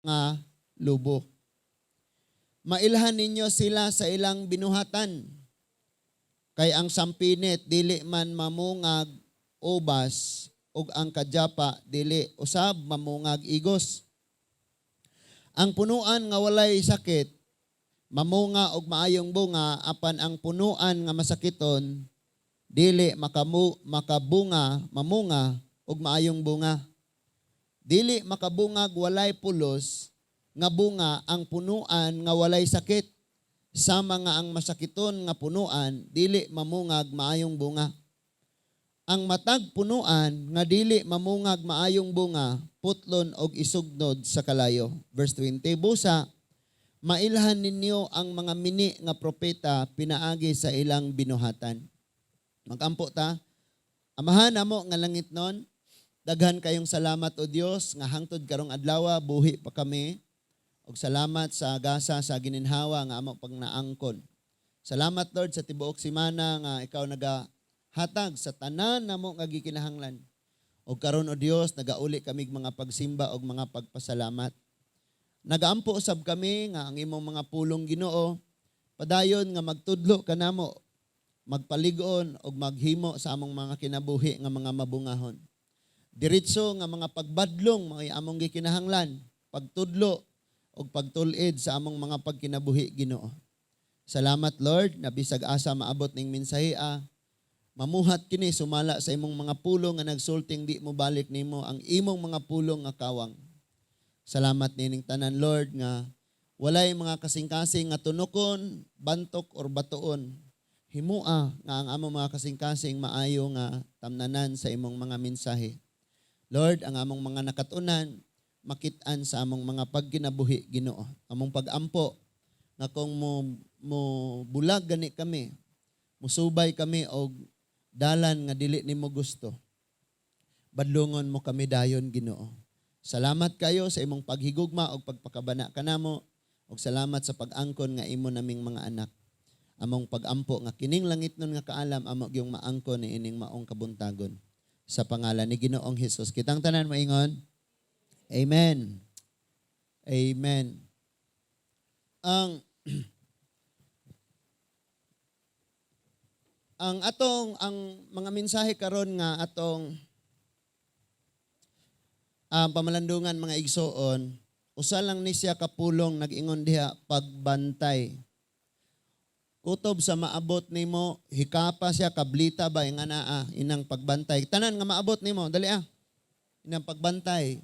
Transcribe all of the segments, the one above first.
Nga lobo. Mailhan ninyo sila sa ilang binuhatan. Kay ang sampinit dili man mamungag ubas ug ang kadyapa dili usab mamungag igos. Ang punuan nga walay sakit mamunga og maayong bunga, apan ang punuan nga masakiton dili makabunga, mamunga og maayong bunga. Dili makabungag walay pulos nga bunga ang punuan nga walay sakit, sama nga ang masakiton nga punuan dili mamungag maayong bunga. Ang matag punuan nga dili mamungag maayong bunga, putlon og isugnod sa kalayo. Verse 20, busa mailhan ninyo ang mga mini nga propeta pinaagi sa ilang binuhatan. Magampo ta. Amahan namo nga langitnon, daghan kayong salamat, O Dios, nga hangtod karong adlaw buhi pa kami. Ug salamat sa gasa sa gininhawa nga amo pang naangkon. Salamat, Lord, sa tibuok semana nga ikaw nagahatag sa tanan namo nga gikinahanglan. Ug karon, O Dios, nagauli kami mga pagsimba ug mga pagpasalamat. Nagaampo usab kami nga ang imong mga pulong, Ginoo, padayon nga magtudlo kanamo, magpalig-on ug maghimo sa among mga kinabuhi nga mga mabungahon. Diretso nga mga pagbadlong mao'y among gikinahanglan, pagtudlo ug pagtul-id sa among mga pagkinabuhi, Ginoo. Salamat, Lord, na bisag asa maabot ning mensahe, mamuhat kini sumala sa imong mga pulong nga nagsulting di mo balik nimo ang imong mga pulong nga kawang. Salamat nining tanan, Lord, nga walay mga kasing-kasing nga tunokon, bantok or batuon. Himua nga ang among mga kasing-kasing maayo nga tamnanan sa imong mga mensahe. Lord, ang among mga nakatunan makit-an sa among mga pagkinabuhi, Ginoo. Among pagampo nga kung mo bulag gani kami, musubay kami og dalan nga dili nimo gusto, badlungon mo kami dayon, Ginoo. Salamat kayo sa imong paghigugma og pagpakabana kanamo ug salamat sa pag-angkon nga imo naming mga anak. Among pagampo nga kining langitnon nga kaalam amo gyung maangkon ni ining maong kabuntagon. Sa pangalan ni Ginoong Hesus. Kitang tanan maingon. Amen. Amen. Ang atong ang mga mensahe karon nga atong pamalandungan, mga igsoon, usa lang ni siya ka pulong, nag-ingon diha, pagbantay. Kutob sa maabot nimo, hikapa siya, kablita ba nga naa inang pagbantay. Tanan nga maabot nimo, dali ah. Inang pagbantay.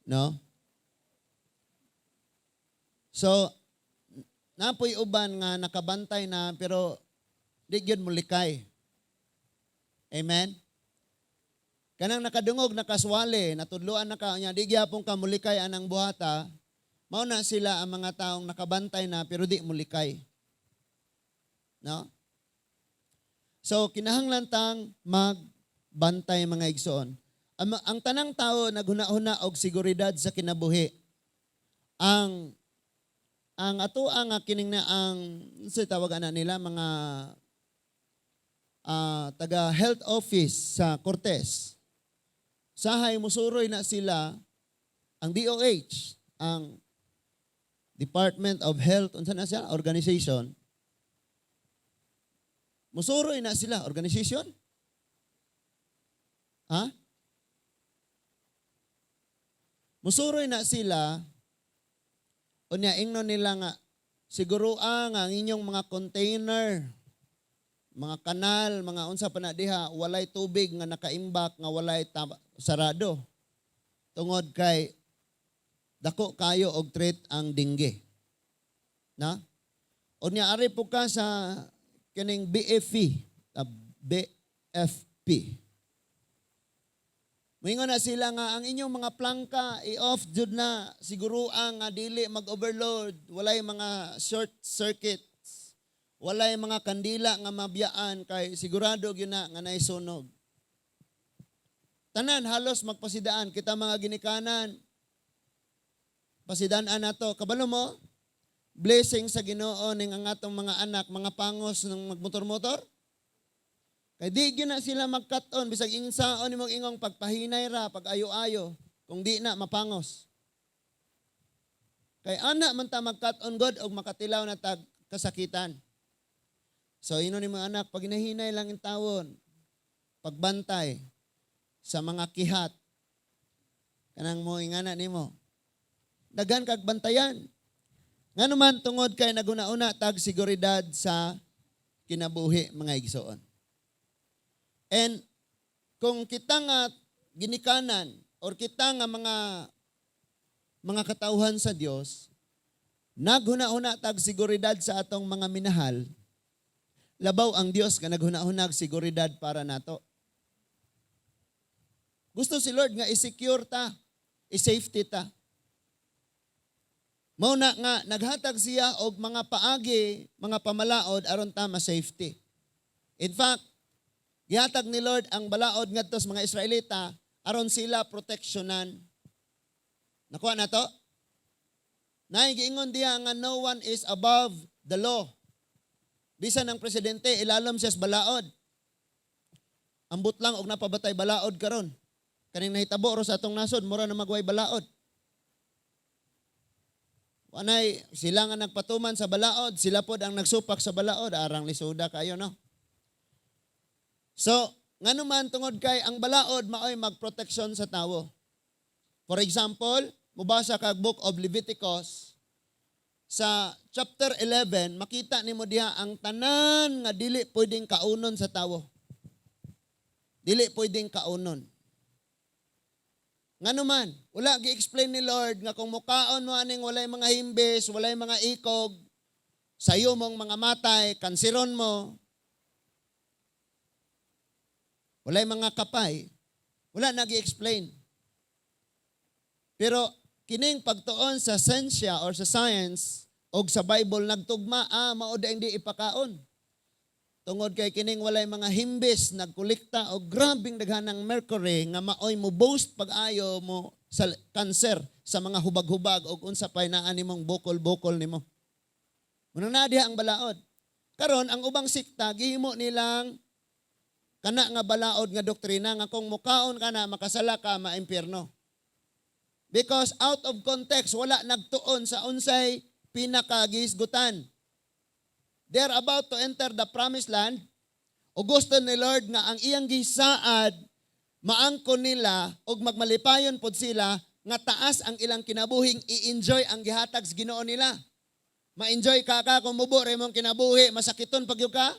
No? So, napoy uban nga nakabantay na pero di gyud mulikay. Amen? Kanang nakadungog, nakaswali, natudloan na ka, nya di gyapon ka mulikay anang buhata, mao na sila ang mga taong nakabantay na pero di mulikay. No? So, kinahanglan tang magbantay, mga igsoon. Ang tanang tao naghuna-huna og seguridad sa kinabuhi. Ang ato ang kining na ang sa tawag ana nila mga taga health office sa Cortes. Sahay musuroy na sila ang DOH, ang Department of Health, unsa na siya? Organization. Musuroy na sila, organization? Ha? Musuroy na sila, unya ingnon nila nga siguro ang inyong mga container, mga kanal, mga unsa pa na diha, walay tubig nga nakaimbak nga walay sarado. Tungod kay dako kayo og threat ang dengue. Na? Unya ari po ka sa kining BFP, BFP. Moingon na sila nga ang inyong mga plangka i-off jud na, siguro ang nga dili mag-overload, walay mga short circuits, walay mga kandila nga mabiyaan kay sigurado gyud na nga naisunog. Tanan halos magpasidaan kita mga ginikanan. Pasidaan nato, kabalo mo? Blessing sa Ginoo ning ang atong mga anak, mga pangos ng magmotor-motor. Kay di gyud na sila magkat-on bisag insaon nimong ingong pagpahinay ra, pag-ayo-ayo, kung di na mapangos. Kay ana man ta magkat-on god og makatilaw na tag kasakitan. So ino ni mga anak, pag hinahinay lang intawon, pagbantay sa mga kihat, kanang mo ingana nimo. Daghan kag bantayan. Ngano man? Tungod kay naguna-una tag seguridad sa kinabuhi, mga igsoon. And kung kita nga ginikanan or kita nga mga katawhan sa Dios, naghuna-huna tag seguridad sa atong mga minahal, labaw ang Dios nga naghuna-hunag seguridad para nato. Gusto si Lord nga i-secure ta, i-safety ta. Mao na nga naghatag siya og mga paagi, mga pamalaod aron ta ma-safety. In fact, gihatag ni Lord ang balaod ngadto sa mga Israelita aron sila proteksyonan. Nakuha na to? Naay giingon diha nga no one is above the law. Bisan ang presidente, ilalom siya sa balaod. Ambot lang og napabatay balaod karon. Kaning nahitabo ro sa atong nasod, mura na magway balaod. Wanay sila nga nagpatuman sa balaod, sila pod ang nagsupak sa balaod, arang lisuda kayo, no. So, ngano man? Tungod kay ang balaod maoy magproteksyon sa tawo. For example, mubasa kag Book of Leviticus sa chapter 11, makita nimo diha ang tanan nga dili pwedeng kaunon sa tawo. Dili pwedeng kaunon. Ngano man, wala gi-explain ni Lord nga kung mukaon mo aning walay mga himbis, walay mga ikog, sayo mong mga matay, kanseron mo, walay mga kapay, wala na gi-explain. Pero kining pagtuon sa sensya or sa science og sa Bible nagtugma, mao da hindi ipakaon. Tungod kay kining walay mga himbis, nagkolekta og grabing daghanang mercury nga maoy mo boost pag-ayo mo sa cancer sa mga hubag-hubag og unsa pay naa nimong bukol-bukol nimo. Muna na diha ang balaod. Karon ang ubang sekta, gihimo nilang kana nga balaod nga doktrina nga kung mukaon ka na, makasala ka, maimpyerno. Because out of context, wala nagtuon sa unsay pinakagisgutan. They are about to enter the promised land. O gusto ni Lord nga ang iyang gisaad maangkon nila og magmalipayon pod sila nga taas ang ilang kinabuhing i-enjoy ang gihatag sa Ginoo nila. Ma-enjoy ka ka kung mubo ra imong kinabuhi, masakiton pag ka.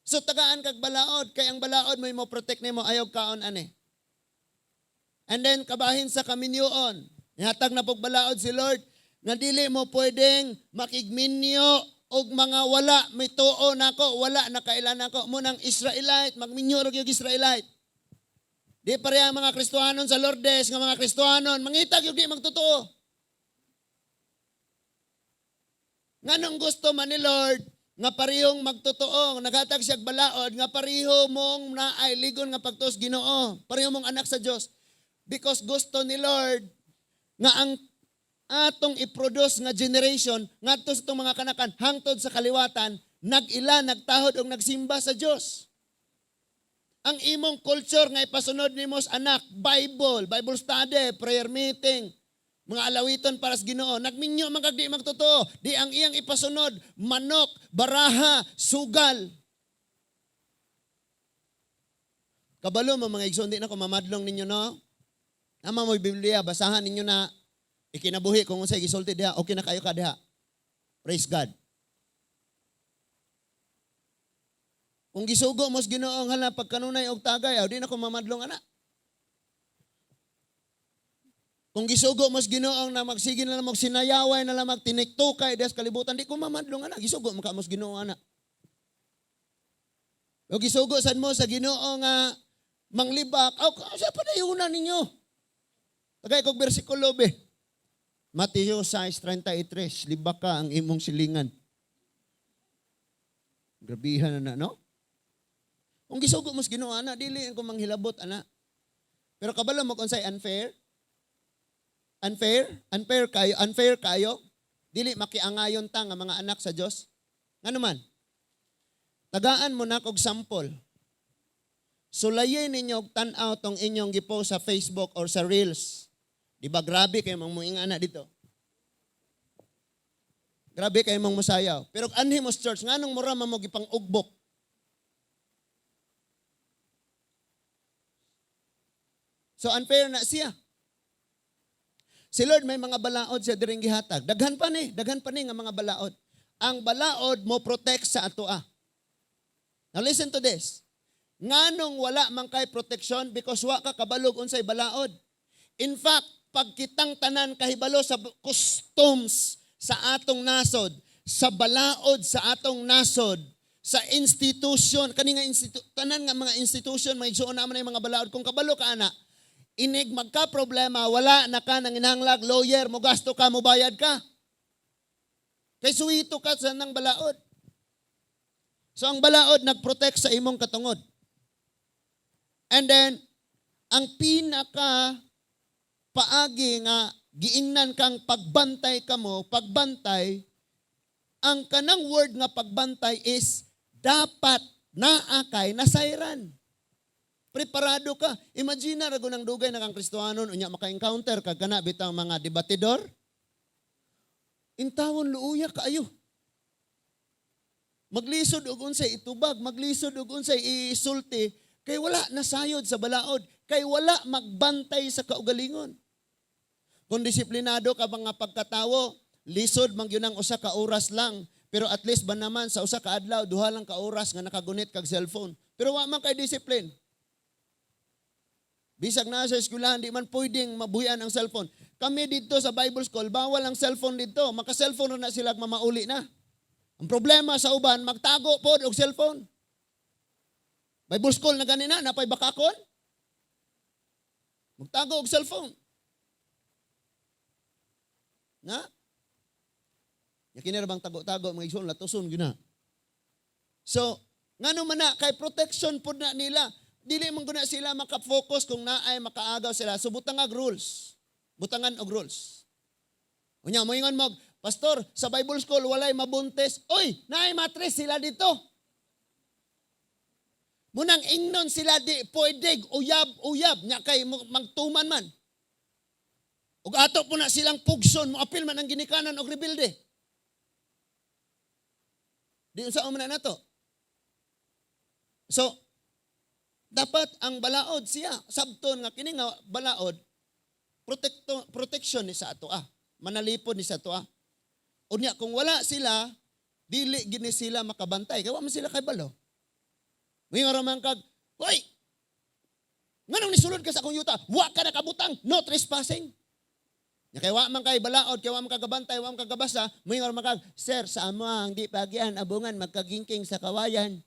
So tagaan kag balaod kay ang balaod mo protect nimo ayaw kaon ani. And then kabahin sa kaminyoon. Nihatag na pog balaod si Lord nga dili mo pwedeng makigminyo og mga wala mituo nako, wala nakailan nako mo nang Israelite, magminyo ra gyud Israelite. Di pareha ang mga Kristohanon sa Lourdes nga mga Kristohanon, mangita gyud di magtotoo. Nganong gusto man ni Lord nga parehong magtotoo, naghatag siya balaod nga pareho mong naay ligon nga pagtuos Ginoo, pareho mong anak sa Dios? Because gusto ni Lord nga ang atong i-produce nga generation ngadto sa atong mga kanakan hangtod sa kaliwatan, nag-ila, nagtahod og nagsimba sa Dios. Ang imong culture nga ipasunod nimo sa anak, Bible, Bible study, prayer meeting, mga alawiton para sa Ginoo. Nagminyo man kag di magtotoo, di ang iyang ipasunod, manok, baraha, sugal. Kabalo mo, mga igsoon, di na ko mamadlong ninyo, no? Ama mo Biblia, basahan ninyo na ikinabuhi kung unsay gisulti diha, okay na kayo ka diha. Praise God. Kung gisugo mo sa Ginoo hala pagkanunay og tagay, aw di na ko mamadlong ana. Kung gisugo mo sa Ginoo na magsige na lang magsinayaway na lang magtiniktukay diha sa kalibutan, di ko mamadlong ana. Gisugo mo ka mo sa Ginoo ana. O gisugo sad mo sa Ginoo nga manglibak, aw sa padayunan ninyo. Tagay kog bersikulo be. Mateo 6:33, libak ka ang imong silingan. Grabihan na na, no? Kung gisugo mo sa Ginoo ana, dili ko manghilabot ana. Pero kabalo mo kung unsay unfair? Unfair? Unfair kayo? Unfair kayo? Dili makiangayon ta nga mga anak sa Dios. Ngano man? Tagaan mo na kog sample. Sulayin ninyo og tan-aw tong inyong gipost sa Facebook or sa Reels. Di ba grabe kay mong muinga na dito? Grabe kay mong musayaw. Pero anhi mo sa church, nganong mura man mo gipang ugbok? So unfair na siya. Si Lord may mga balaod siya diring gihatag. Daghan pa ni nga mga balaod. Ang balaod mo protect sa atoa. Now listen to this. Nganong wala man kay protection? Because wa ka kabalog unsay balaod. In fact, pag kitang tanan kahibalo sa customs sa atong nasod, sa balaod sa atong nasod, sa institution, kani nga tanan nga mga institution, mga igsuon naman ay mga balaod. Kung kabalo ka ana, inig magka problema, wala na ka nang inanglag lawyer, mo gasto ka, mo bayad ka. Kay suwito ka sa nang balaod. So ang balaod nagprotect sa imong katungod. And then, ang pinaka paagi nga giingnan kang pagbantay kamo, pagbantay, ang kanang word nga pagbantay is dapat naa kay nasayran. Preparado ka. Imagine na rago ng dugay na kang Kristohanon, unya maka-encounter ka kana bitang mga debatidor. Intawon luuya kaayo. Maglisod og unsay itubag, maglisod og unsay isulti, kay wala nasayod sa balaod, kay wala magbantay sa kaugalingon. Kung disiplinado ka mga pagkatawo, lisod man gyud ang usa ka oras lang, pero at least ba naman sa usa ka adlaw duha lang ka oras nga nakagunit kag cellphone. Pero wa man kay discipline. Bisag na sa eskwelahan, di man pwedeng mabuhian ang cellphone. Kami dito sa Bible School, bawal ang cellphone dito. Maka-cellphone na sila mamauli na. Ang problema sa uban, magtago pod og cellphone. Bible School na ganina, napay bakakon. Magtago og cellphone. Na? Ya kini ra bang tago-tago mga igsoon latuson gyud na. So, ngano man na kay protection pod na nila. Dili man guna sila maka-focus kung naay makaagaw sila. So butangag rules. Butangan og rules. Unya moingon mo, "Pastor, sa Bible School walay mabuntis." Oy, naay matres sila dito. Munang ingnon sila di pwede uyab-uyab nya kay magtuman man. Ug ato po na silang pugson, moapil man ang ginikanan og rebelde. Di unsa man na nato. So, dapat ang balaod siya, sabton nga kini nga balaod, protection ni sa ato ah. Manalipod ni sa ato ah. Unya kung wala sila, dili gini sila makabantay. Kay wa man sila kay balo. Moingon ra man kag, "Hoy! Nganong nisulod ka sa akong yuta? Wa ka nakabutang, no trespassing." Nya kay wa man kay balaod, kay wa man kagabantay, wa man kagabasa, moingon ra man kag, "Sir, sa amo ang di pagian abungan magkagingking sa kawayan."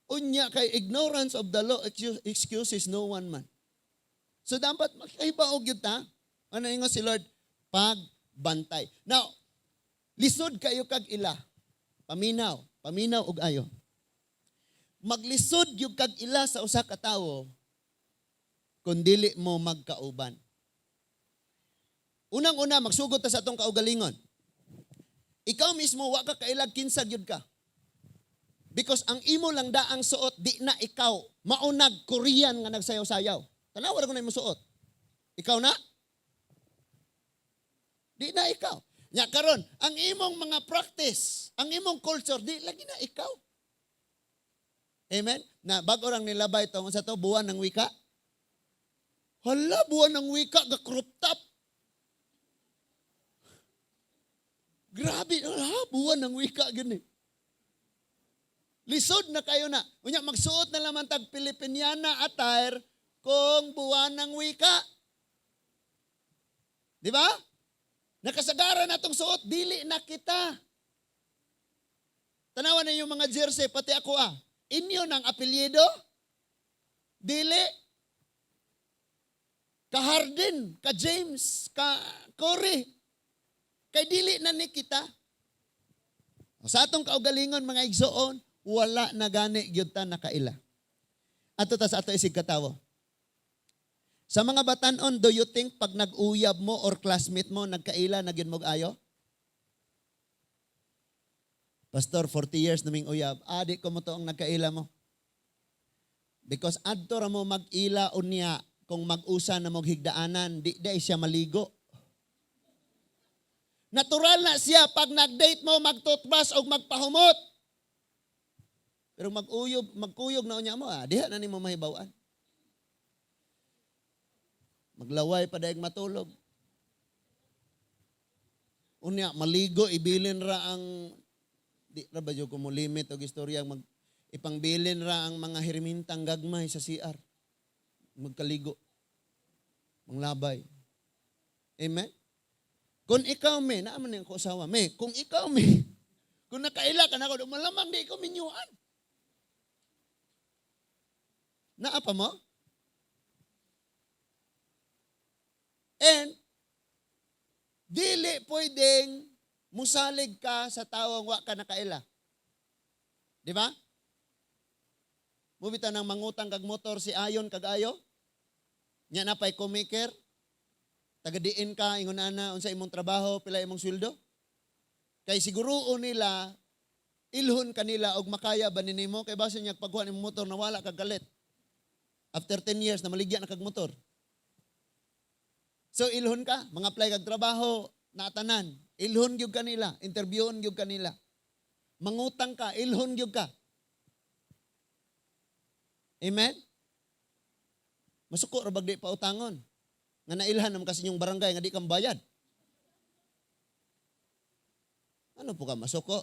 Unya kay ignorance of the law excuses no one man. So dapat makaibaog yun ta. Ano ingon si Lord? Pagbantay. Now, lisod kayo kag ila. Paminaw. Paminaw og ayo. Maglisod yung kag ila sa usa ka tawo kung dili mo magkauban. Unang-una, magsugot ta sa atong kaugalingon. Ikaw mismo, wa ka kailag kinsa gyud ka. Because ang imo lang daang suot, di na ikaw. Maunag Korean nga nagsayaw-sayaw. Tanawa ra ko na imo suot. Ikaw na? Di na ikaw. Nya karon, ang imong mga practice, ang imong culture, di lagi na ikaw. Amen? Na bago lang nilabay itong sa to, Buwan ng Wika. Hala, Buwan ng Wika, ga crop top. Grabe, hala, Buwan ng Wika, gani. Lisod na kayo na. Unya, magsuot na laman tag Pilipiniana attire kung Buwan ng Wika. Di ba? Nakasagaran na itong suot, dili na kita. Tanawan na yung mga jersey, pati ako ah. Inyo ng apelyido? Dili. Ka Hardin, ka James, ka Cory. Kay dili na ni kita. Sa atong kaugalingon mga igsoon, wala na gani gyud ta nakaila. Ato ta sa ato isig katawo. Sa mga batanon, do you think pag nag-uyab mo or classmate mo, nagkaila na gyud mo ayo? Pastor, 40 years naming uyab. Ah, di ko mo to ang nagkaila mo. Because adto ra mo mag-ila unya kung mag-usa na mog higdaanan, di di siya maligo. Natural na siya pag nag-date mo, mag-toothbrush o magpahumot. Pero mag-uyog, magkuyog na unya mo, ah, diha na nimo mahibaw-an. Maglaway pa dayag matulog. Unya, maligo, ibilin ra ang, di ra ba ko mo limit og istorya, mag, ipangbilin ra ang mga hirmintang gagmay sa CR. Magkaligo. Manglabay. Amen? Kung ikaw me, naaman ko asawa, me, kung ikaw me, kung nakaila ka na ako, malamang di ko minyuan. Naa pa mo? And, dili pwedeng musalig ka sa tawong wa ka nakaila. Di ba? Mubita nang mangutang kag motor si Ayon kag ayo. Nya na pay kumiker. Tagadiin ka ingon ana unsa imong trabaho, pila imong sweldo. Kay siguruon nila ilhon kanila og makaya ba nimo kay basin niya pagkuha nimong motor na wala kag kalit. After 10 years na maligya na kag motor. So ilhon ka, mga apply kag trabaho, naatanan. Ilhon gyud kanila, interviewon gyud kanila. Mangutang ka, ilhon gyud ka. Amen? Masuko ra bag di pa utangon. Nga nailhan naman kasi inyong barangay nga di kang bayad. Ano po ka masuko?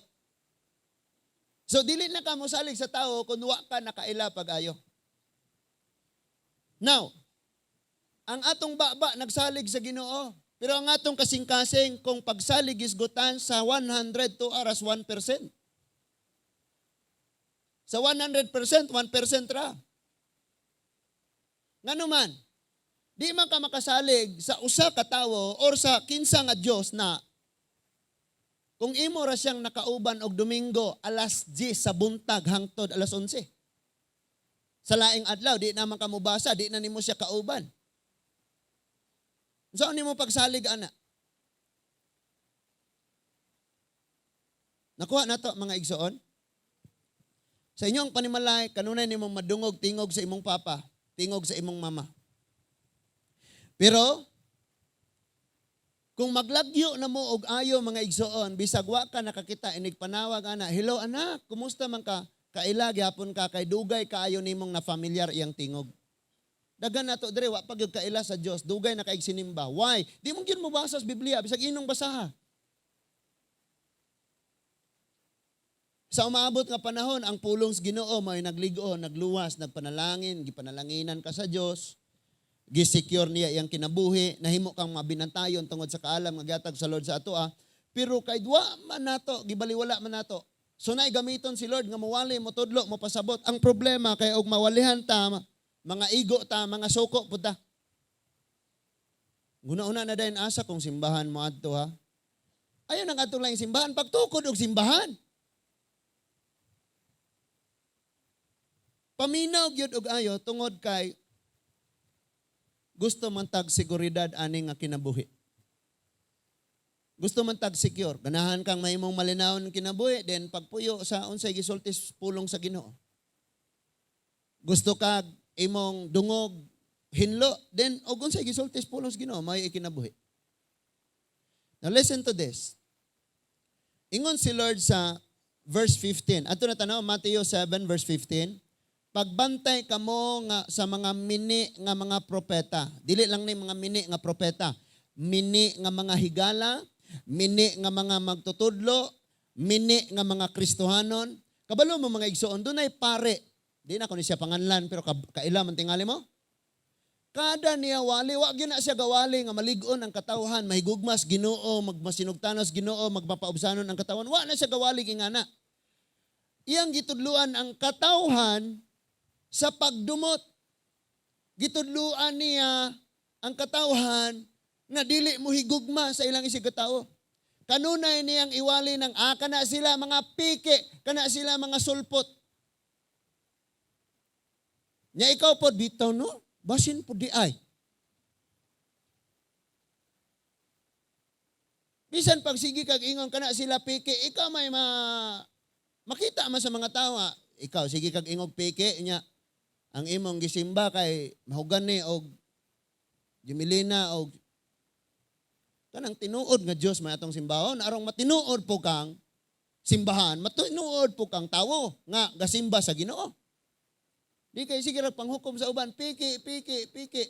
So dili na ka mosalig sa tao kung wa ka nakaila pag-ayo. Now, ang atong baba nagsalig sa Ginoo. Pero ang atong kasing-kasing kung pagsalig isgutan sa 100 to aras 1%. Sa 100%, 1% ra. Ngano man, di man ka makasalig sa usa ka tawo or sa kinsa nga Dios na kung imo ra siyang nakauban og Domingo alas 10 sa buntag hangtod alas 11. Sa laing adlaw di naman ka mobasa, di na nimo siya kauban. Saan nimo pagsalig ana? Nakuha na to mga igsoon. Sa inyong panimalay, kanunay nimong madungog tingog sa imong papa, tingog sa imong mama. Pero kung maglagyo na mo og ayo mga igsoon, bisag wa ka nakakita inig panawag ana, "Hello anak, kumusta man ka?" Kaila gyapon ka kay dugay kaayo nimong na familiar iyang tingog. Dagan nato dire wa pa gyud kaila sa Dios, dugay na kaig sinimba. Why? Di mo gyud mo basa sa Biblia bisag inong basaha. Sa umaabot nga panahon, ang pulong sa Ginoo may naglig-o, nagluwas, nagpanalangin, gipanalanginan ka sa Dios. Gisecure niya iyang kinabuhi, nahimo kang mabinantayon tungod sa kaalam nga gihatag sa Lord sa atoa. Pero kay duwa man nato, gibaliwala man nato. So nay gamiton si Lord nga mowali, motudlo, mopasabot. Ang problema kay og mawalihan ta, mga igo ta, mga suko pud ta. Guna-una na dayon asa kung simbahan mo adto ha. Ayon ang adto lang simbahan, pagtukod og simbahan. Paminaw gyud og ayo tungod kay gusto man tag seguridad ani nga kinabuhi. Gusto man tag secure. Ganahan kang mahimong malinawon kinabuhi, then pagpuyo sa unsay gisulti pulong sa Ginoo. Gusto kag imong dungog hinlo, then og unsay gisulti pulong sa Ginoo may ikinabuhi. Now listen to this. Ingon si Lord sa verse 15. Ato na tanaw Matthew 7 verse 15. Pagbantay kamo nga sa mga mini nga mga propeta. Dili lang ni mga mini nga propeta. Mini nga mga higala, mini nga mga magtutudlo, mini nga mga Kristohanon. Kabalo mo mga igsoon, dunay pare. Di na ko ni siya panganlan pero kaila man tingali mo. Kada niya wali, wa gyud na siya gawali nga malig-on ang katawhan, mahigugmas Ginoo, magmasinugtanos Ginoo, magmapaubsanon ang katawan. Wa na siya gawali gingana. Iyang gitudluan ang katawhan sa pagdumot. Gitudluan niya ang katawhan nga dili mo higugma sa ilang isig katao. Kanunay niyang iwali ng kana sila mga piki, kana sila mga sulpot. Nya ikaw pod bitaw no, basin pod di ay. Bisan pag sige kag ingon kana sila piki, ikaw may ma Makita man sa mga tao nga, ikaw sige kag ingog peke nya ang imong gisimba kay mahugan ni og Jumilina og kanang tinuod nga Dios may atong simbahon arong matinuod po kang simbahan, matinuod po kang tawo nga gasimba sa Ginoo. Di kay sige ra panghukom sa uban, piki, piki, piki.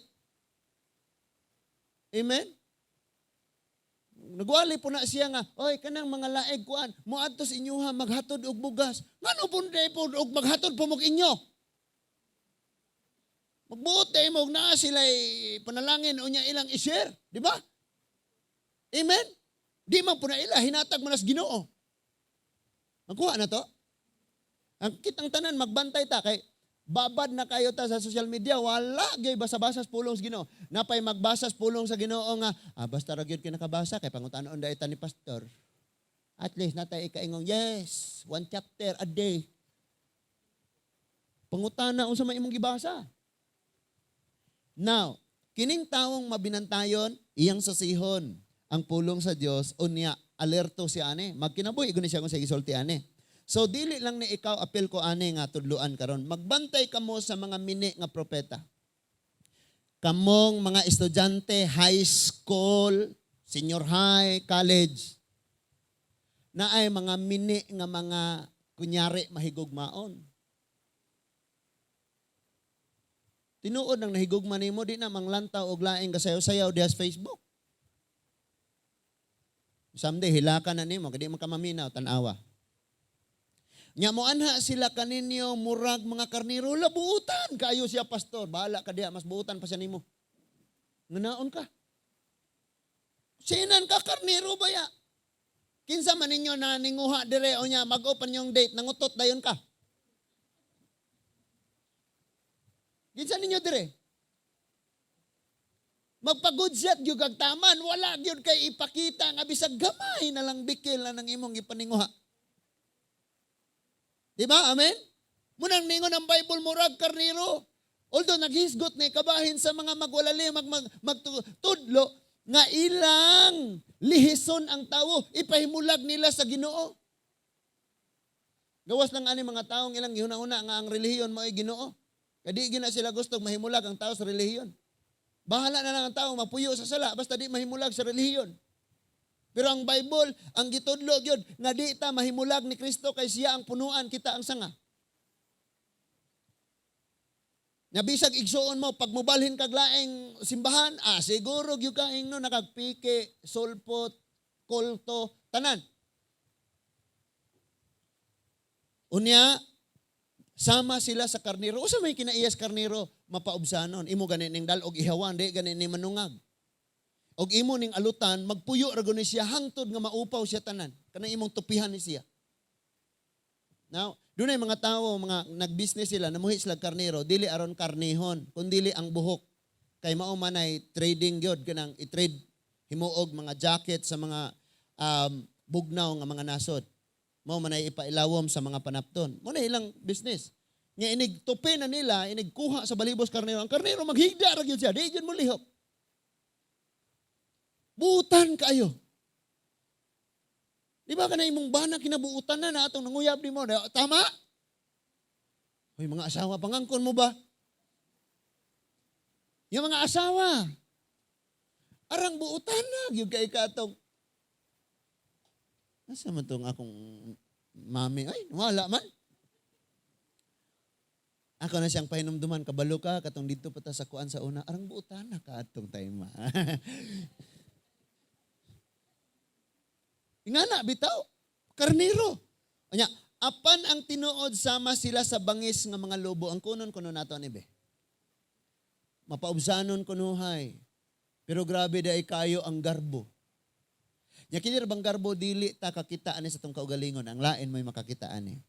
Amen? Nagwali po na siya nga, "Oy, kanang mga laeg kuan, moadto sa inyoha maghatod og bugas." Ngano po po og maghatod po mo inyo? Magbuot dahil mo naa sila panalangin unya ilang i-share, di ba? Amen? Di man po na ila, hinatag mo na sa Ginoo. Magkuha na to? Ang kitang tanan, magbantay ta kay babad na kayo ta sa social media, wala gyud basa-basa sa pulong sa Ginoo. Napay magbasa sa pulong sa Ginoo nga, "Ah, basta ra gyud kinakabasa kay pangutanon dai ta ni pastor. At least natay ikaingong yes, one chapter a day." Pangutana unsa may imong gibasa. Now, kining tawong mabinantayon, iyang sasihon ang pulong sa Dios unya alerto siya ani. Magkinabuhi guni siya kung sa gisulti ani. So dili lang ni ikaw apil ko ani nga tudluan karon. Magbantay kamo sa mga mini nga propeta. Kamong mga estudyante, high school, senior high, college, na ay mga mini nga mga kunyari mahigugmaon. Tinuod nang nahigugma nimo, di na manglantaw og laing kasayaw-sayaw diha sa Facebook. Someday hilaka na nimo kay di man ka maminaw, tan-awa. Nya mo anha sila kaninyo murag mga karniro, "Labuutan kayo siya, pastor." Bahala ka diha, mas buutan pa siya nimo. Nganaon ka? Sinan ka karniro ba ya? Kinsa man ninyo na ninguha dire o nya mag-open yung date nangutot dayon ka? Kinsa ninyo dire? Magpagudsyat gyud kag taman, wala gyud kay ipakita nga bisag gamay na lang bikil na nang imong gipaninguha. Di ba? Amen? Munang ningon ang Bible, murag karniro. Although naghisgot ni kabahin sa mga magwalali, magtudlo, nga ilang lihison ang tawo, ipahimulag nila sa Ginoo. Gawas lang ani mga taong ilang gihuna-huna nga ang relihiyon mao'y Ginoo. Kay di gyud na sila gusto mahimulag ang tao sa relihiyon. Bahala na lang ang tao mapuyo sa sala basta di mahimulag sa relihiyon. Pero ang Bible, ang gitudlo gyud nga di ta mahimulag ni Kristo kay siya ang punuan, kita ang sanga. Nga bisag igsuon mo, pag mobalhin kag laing simbahan, siguro gyud ka ingno nakagpike, sulpot, kulto, tanan. Unya, sama sila sa karniro. Usa may kinaiyas karniro, mapaubsanon. Imo gani ning dal-og ihawan, di gani ni manungag. Og imo ning alutan, magpuyo ra guni siya hangtod nga maupaw siya tanan. Kanang imong tupihan ni siya. Now, dunay mga tawo, mga nag-business sila, namuhi sila karniro, dili aron karnihon, kundili ang buhok. Kay mao man ay trading gyud kanang i-trade himuog mga jacket sa mga bugnaw nga mga nasod. Mao man ay ipailawom sa mga panapton. Mao na ilang business. Nga inig tupi na nila, inig kuha sa balibos karnero. Ang karnero maghigda ra gyud siya, di gyud mo lihok. Buutan kayo. Di ba kana imong bana kinabuutan na na atong nanguyab nimo? Tama? Hoy, mga asawa, pangangkon mo ba? Yung mga asawa, arang buutan na gyud kay katong nasa man tong akong mami? Ay, wala man. Ako na siyang pahinumduman, kabalo ka, katong dito pa ta sa kuan sa una, arang buutan na ka atong time. Ingana, bitaw, karniro. Anya, apan ang tinuod sama sila sa bangis nga mga lobo. Ang kunon kuno nato ani be. Mapaubsanon kunuhay. Pero grabe dai kayo ang garbo. Nya kini ra bang garbo dili ta kakita ani sa tong kaugalingon, ang lain mo'y makakita ani.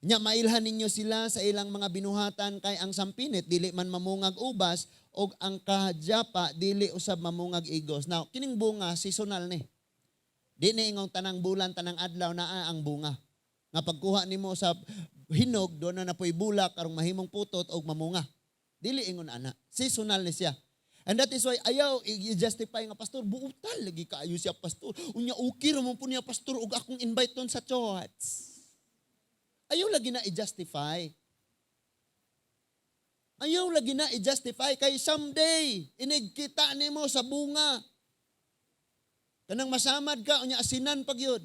Nya mailhan ninyo sila sa ilang mga binuhatan kay ang sampinit dili man mamungag ubas og ang kadyapa dili usab mamungag igos. Now, kining bunga seasonal ni. Di ni ingong tanang bulan, tanang adlaw naa ang bunga. Nga pagkuha nimo sa hinog, doon na napoy bulak karong mahimong putot og mamunga. Dili ingon ana. Seasonal ni siya. And that is why ayaw i-justify nga, "Pastor, buutan lagi kaayo siya, pastor. Unya okay ra man po niya, pastor, og akong invite ton sa church." Ayaw lagi na i-justify. Ayaw lagi na i-justify kay someday inig kita nimo sa bunga. Kanang masamad ka unya asinan pag yun.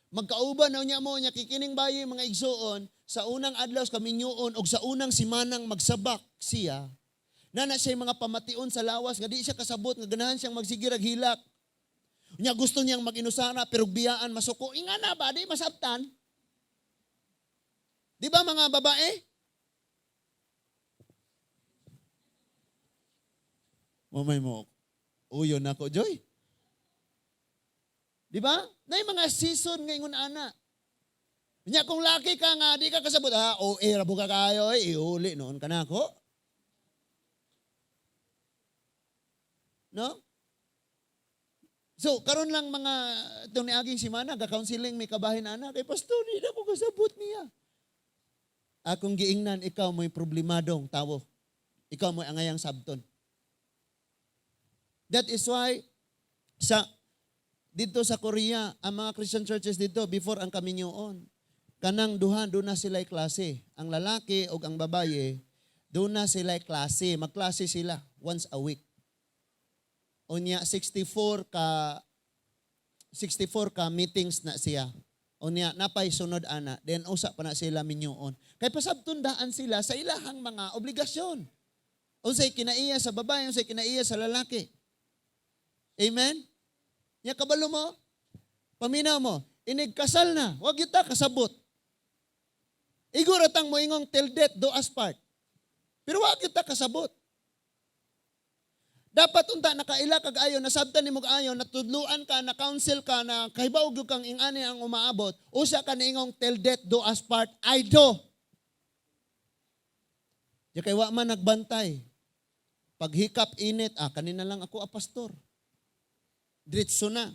Magkauban na unya mo unya kikining bayi, mga igsuon, sa unang adlaw sa kaminyuon og sa unang simanang magsabak siya. Nana siya mga pamation sa lawas nga di siya kasabot nga ganahan siyang magsigirag hilak. Unya gusto niyang mag-inusara pero biyaan masuko. Inga na ba di masabtan? Di ba, mga babae? Mamay mo, uyo na ko, Joy. Di ba? Na mga season ngayon ana. Nya kung laki ka nga, di ka kasabot, ha, o eh, rabo ka kayo, eh, iuli noon ka na ako. No? So, karon lang mga itong niaging simana, ga-counseling may kabahin ana, kay pastor, di na ko kasabot niya. Akong giingnan, ikaw mo'y problemadong tawo. Ikaw mo'y angayang sabton. That is why, sa dito sa Korea, ang mga Christian churches dito, before ang kaminyoon, kanang duha, doon na sila klase. Ang lalaki o ang babaye, doon na sila klase. Magklase sila once a week. Unya 64 ka meetings na siya. Unya napay sunod ana, then usa pa na sila minyoon. Kay pasabton daan sila sa ilahang mga obligasyon. Unsay kinaiya sa babae, unsay kinaiya sa lalaki. Amen? Nya kabalo mo, paminaw mo, inig kasal na, wag kita kasabot. Igor atang moingong till death do us part. Pero wag kita kasabot. Dapat unta nakaila kag ayo, nasabtan nimo ayo, natudluan ka, na counsel ka, na kahibaw gyud kang ingani ang umaabot, usa ka niingong till death do us part, I do. Di kay wa man nagbantay. Paghikap init, kanina lang ako a pastor. Diretso na.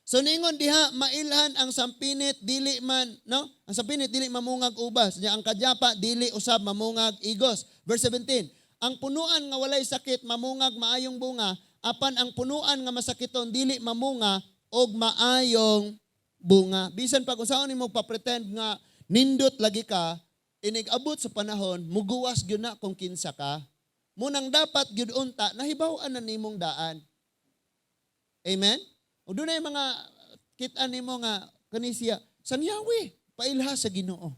So ningon diha, mailhan ang sampinit dili man, no? Ang sampinit dili mamungag ubas, nya ang kadyapa dili usab mamungag igos. Verse 17, ang punuan nga walay sakit mamungag maayong bunga, apan ang punuan nga masakiton dili mamunga og maayong bunga. Bisan pag unsaon nimo pa-pretend nga nindot lagi ka, inig abot sa panahon, muguwas gyud na kung kinsa ka. Munang dapat gyud unta nahibaw-an na nimong daan. Amen? O doon na yung mga kita nimo nga kani siya sanyawi pailha sa Ginoo.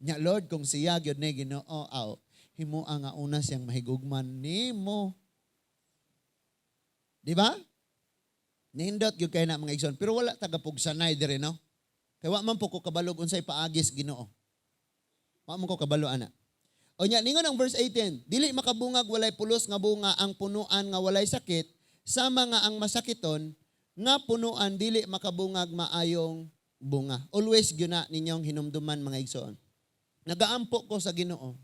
Nya Lord, kung siya gyud ni Ginoo, aw himoa nga una siyang mahigugman nimo. Di ba? Nindot gyud kay na, mga igsoon, pero wala tagapugsanay dire, no. Kay wa man po ko kabalog unsay paagis Ginoo. Wa man ko kabalo ana. O nya ningon ang verse 18, dili makabungag walay pulos nga bunga ang punuan nga walay sakit, sama nga ang masakiton nga punuan dili makabungag maayong bunga. Always gyud na ninyong hinumduman, mga igsoon. Nagaampo ko sa Ginoo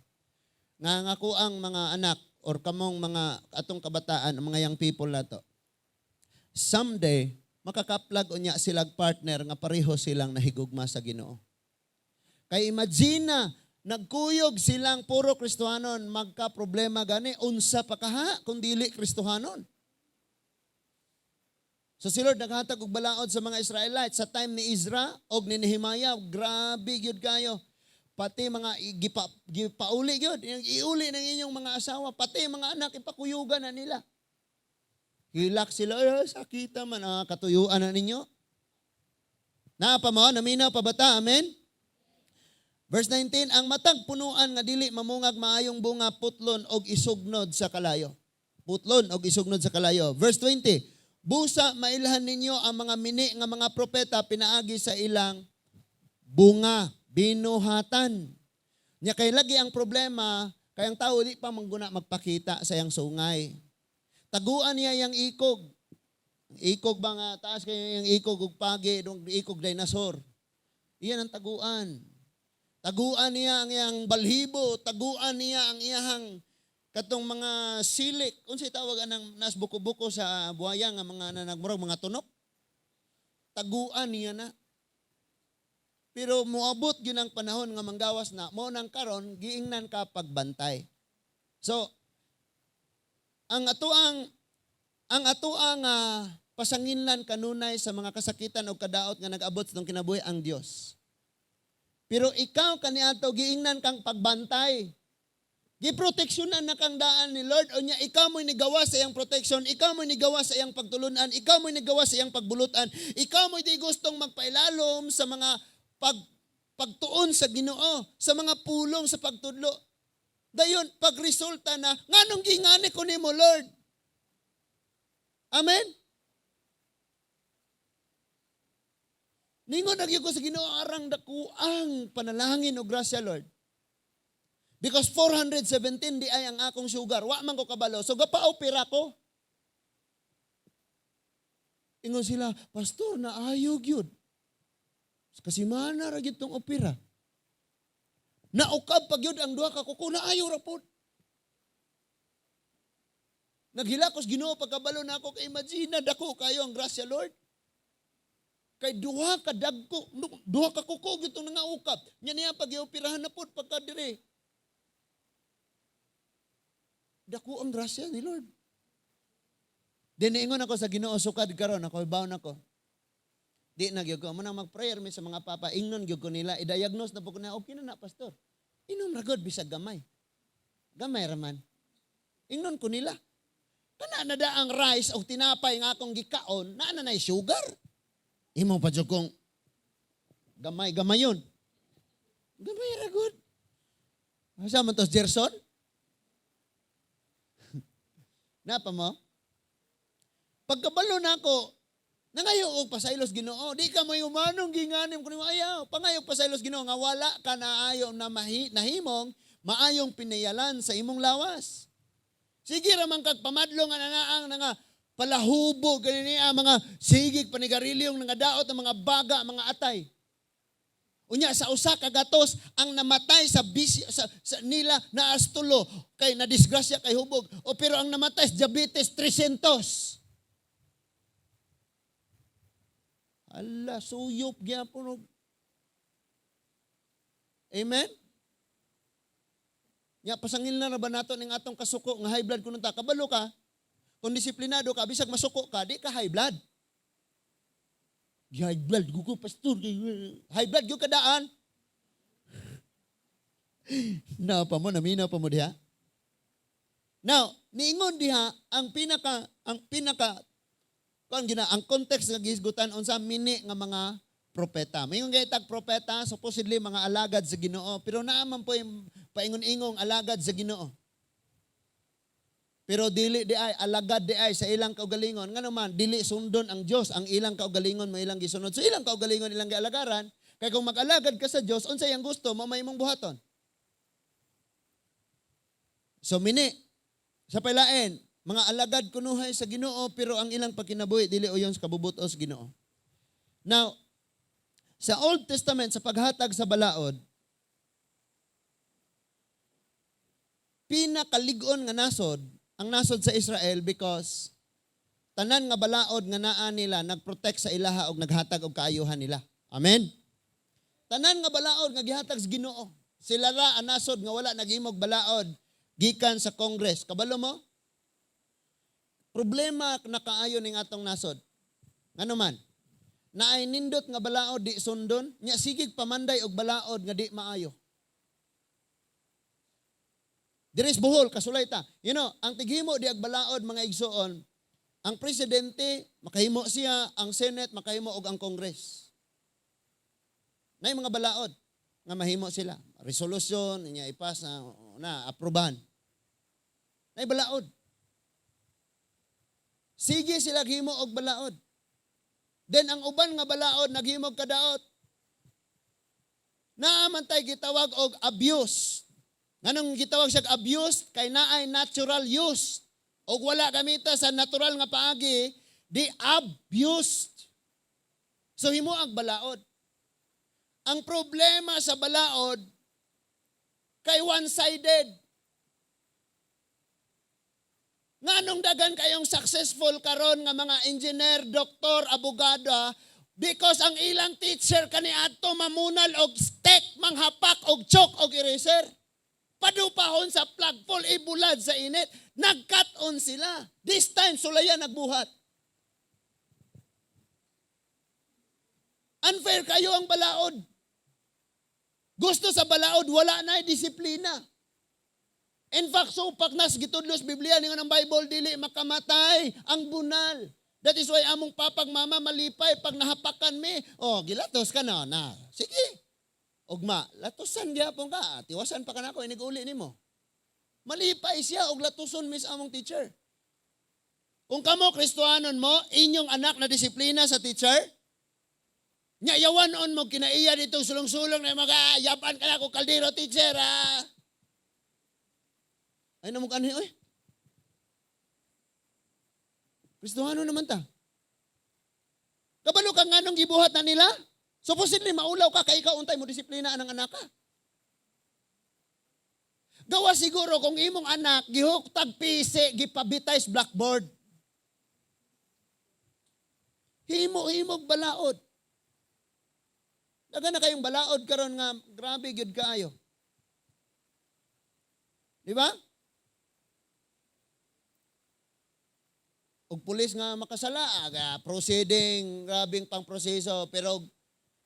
nga nga ko ang mga anak or kamong mga atong kabataan, ang mga young people nato. Someday makakaplag unya silag partner nga pareho silang nahigugma sa Ginoo. Kay imagine na nagkuyog silang puro Kristohanon, magka problema gani, unsa pa kaha kung dili Kristohanon. So si Lord naghatag og balaod sa mga Israelites sa time ni Ezra og ni Nehemiah, grabe gyud kayo. Pati mga gipauli gyud, iuli ng inyong mga asawa, pati mga anak ipakuyugan na nila. Hilak sila, ay, sakita man, katuyuan na ninyo. Naa pa mo, naminaw pa bata, amen? Verse 19, ang matag punuan nga dili mamungag maayong bunga putlon og isugnod sa kalayo. Putlon og isugnod sa kalayo. Verse 20, busa mailhan ninyo ang mga mini nga mga propeta pinaagi sa ilang bunga, binuhatan. Nya kay lagi ang problema, kay ang tao di pa mangguna magpakita sa iyang sungay. Taguan niya yang ikog. Ikog ba nga taas kayo yung ikog ug pagi, dong ikog dinosaur. Iyan ang taguan. Taguan niya ang iyang balhibo, taguan niya ang iyahang katong mga silik. Unsay tawag anang nas buko-buko sa buhaya nga mga nanagmurag mga tunok? Taguan niya na. Pero moabot gyud ang panahon nga manggawas na, mo nang karon giingnan ka pagbantay. So ang atoang pasanginlan kanunay sa mga kasakitan o kadaot nga nag-abot sa atong kinabuhi ang Dios. Pero ikaw kaniadto giingnan kang pagbantay. Giproteksyonan na kang daan ni Lord. Unya ikaw mo'y nigawa sa iyang protection, ikaw mo'y nigawa sa iyang pagtulunan, ikaw mo'y nigawa sa iyang pagbulutan, ikaw mo'y di gustong magpailalom sa mga pagtuon sa Ginoo, sa mga pulong sa pagtudlo. Dayon, pagresulta na, nganong gingani ko nimo, Lord? Amen? Ningon na gyud ko sa Ginoo arang dakuang panalangin o grasya, Lord. Because 417 di ay ang akong sugar. Wa man ko kabalo. So gapa-opera ko. Ingon sila, "Pastor, naayo gyud. Kasi mana ra gyud tong opera." Naukab pa gyud ang duha ka kuko, naayo ra pod. Naghilakos Ginoo pagkabalo na ako kay imagine na dako kayo ang grasya, Lord. Kay duha ka dagko, duha ka kuko gyud tong nangaukab. Nya niya pag-ioperahan na pod pagka dire. Dako ang grasya ni Lord. Diniingon ako sa Ginoo sukad karon, ako ibaw nako. Di na gyud ko mo nang mag-prayer mi sa mga papa, ingnon gyud ko nila, i-diagnose na po ko na, "Okay na na, pastor. Inom ra gud bisag gamay. Gamay ra man." Ingnon ko nila. Kana na da ang rice o tinapay nga akong gikaon, naa na nay sugar. Imo pa jud kong gamay gamayon. Gamay ra gud. Asa man to, Gerson? Napa mo? Pagkabalo na ako, nangayo og pasaylos Ginoo. Di ka may humanong ginganim ko nimo ayaw. Pangayo pasaylos Ginoo nga wala ka naayo na nahimong maayong pinayalan sa imong lawas. Sige ra man kag pamadlo nga nanaang nga palahubo gani niya mga sigig panigarilyong nga daot ang mga baga, mga atay. Unya sa usa ka gatos ang namatay sa bisyo sa nila na astulo kay na disgrasya kay hubog. O pero ang namatay sa diabetes 300. Ala, suyop gyapon og. Amen? Nya pasangil na ra ba nato ning atong kasuko nga high blood kuno ta? Kabalo ka. Kung disiplinado ka, bisag masuko ka, di ka high blood. High blood ko, pastor. High blood gyud kadaan. Na pa mo, naminaw pa mo diha. Now, niingon diha ang pinaka kuan gina ang context nga gihisgutan unsa mini nga mga propeta. Maingon gay tag propeta, supposedly mga alagad sa Ginoo, pero naa man po yung paingon-ingong alagad sa Ginoo. Pero dili di ay alagad di ay sa ilang kaugalingon. Ngano man dili sundon ang Dios ang ilang kaugalingon mo ilang gisunod. So ilang kaugalingon ilang gialagaran. Kay kung mag-alagad ka sa Dios, unsa iyang gusto mo may imong buhaton. So mini sa pailain, mga alagad kunuhay sa Ginoo pero ang ilang pagkinabuhi dili uyon sa kabubuto sa Ginoo. Now, sa Old Testament, sa paghatag sa balaod, pinakalig-on nga nasod ang nasod sa Israel because tanan nga balaod nga naa nila nagprotect sa ilaha og naghatag og kaayuhan nila. Amen. Tanan nga balaod nga gihatag sa Ginoo. Sila ra ang nasod nga wala naghimog balaod gikan sa Congress. Kabalo mo? Problema na kaayo ning atong nasod. Ngano man? Naay nindot nga balaod di sundon, nya sigig pamanday og balaod nga di maayo. Diri sa Bohol, kasulay ta. Ang tighimo di ag balaod, mga igsoon, ang presidente makahimo siya, ang Senate makahimo og ang Congress. Nay mga balaod nga mahimo sila. Resolution niya ipas na na aprobahan. Nay balaod. Sige sila himo og balaod. Then ang uban nga balaod naghimog kadaot. Naa man tay gitawag og abuse. Nganong gitawag siya abuse? Kay naay natural use. Og wala gamita sa natural nga paagi, di abused. So himo ang balaod. Ang problema sa balaod kay one-sided. Nganong dagan kayong successful karon nga mga engineer, doktor, abogado? Because ang ilang teacher kaniadto mamunal og stick, manghapak og chalk og eraser. Padupahon sa flagpole, ibulad sa init. Nagkat-on sila. This time, sulayan nagbuhat. Unfair kayo ang balaod. Gusto sa balaod, wala na disiplina. In fact, supak nas gitudlo sa Biblia, ningon ang Bible, dili makamatay ang bunal. That is why among papag mama malipay pag nahapakan mi. Oh, gilatos ka na. Na. Sige. Ugma, latusan gyapon ka. Tiwasan pa ka nako inig-uli nimo. Malipay siya og latuson mi sa among teacher. Kung kamo Kristohanon mo, inyong anak na disiplina sa teacher, nya yawan on mo kinaiya dito sulong-sulong na mga yapan ka na ko kaldero, teacher, ah. Ay namo kanhi oy. Kristohanon naman ta. Kabalo ka nganong gibuhat na nila? Supposedly maulaw ka kay ikaw untay mo disiplina ang anak ka. Gawa siguro kung imong anak gihuktag pisi, gipabitay sa blackboard. Himo-himog balaod. Daga na kayong balaod karon nga grabe gyud kaayo. Di ba? Og pulis nga makasala, aga, proceeding, grabing pang proseso, pero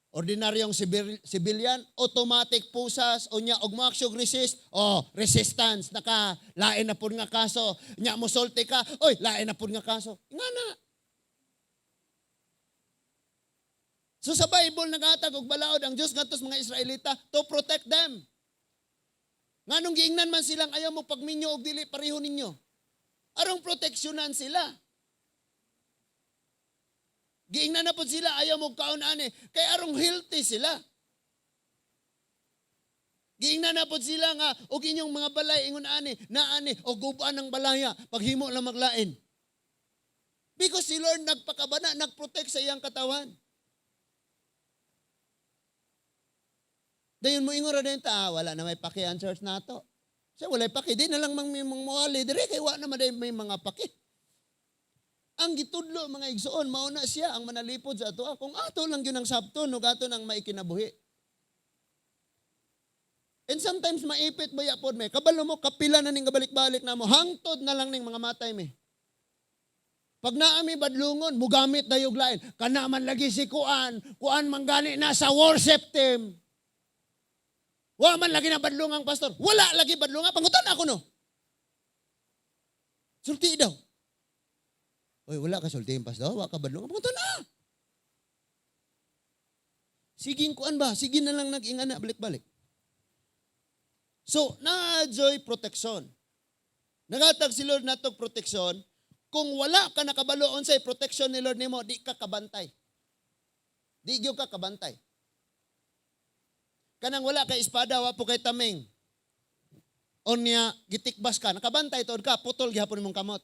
ordinaryong civilian, automatic pusas, o nya, og moaksyon resist, oh, resistance, naka, lain na pud nga kaso, nya mosulti ka, oy, lain na pud nga kaso. Nga na. So sa Bible, naghatag og balaod ang Dios ngadto sa mga Israelita to protect them. Nganong giingnan man silang ayaw mo pagminyo og dili pareho ninyo. Arong proteksyonan sila. Giingnan na pud sila ayaw mo kaon ani kay arong healthy sila. Giingnan na pud sila nga og inyong mga balay ingon ani naani og guban ang balaya paghimo lang maglain. Because si Lord nagpakabana, nagprotect sa iyang katawan. Dayon mo ingon ra din ta, wala na may paki ang church nato. Siya walay paki, di na lang mang may mga muali dire kay wa na man may mga paki. Ang gitudlo mga igsoon, mao na siya ang manalipod sa ato. Kung ato lang gyud ang sabton ug ato nang maikinabuhi. And sometimes maipit baya pod may. Kabalo mo kapila na ning gabalik-balik namo, hangtod na lang ning mga matay mi. Pag naami badlungon, mugamit dayog lain. Kana man lagi si kuan, kuan man gani na sa worship team. Wa man lagi na badlungang pastor. Wala lagi badlunga. Pangutan ako no. Sulti daw. Oy, wala ka sulti pastor. Wa ka badlunga. Pangutan na. Sige kuan ba? Sige na lang nag-ingana balik-balik. So, na-joy protection. Nagatag si Lord natog protection. Kung wala ka nakabalo unsay protection ni Lord nimo, di ka kabantay. Di gyud ka kabantay. Kanang wala kay espada, wa po kay taming. Onya gitikbas ka, nakabantay tuod ka, putol gihapon imong kamot.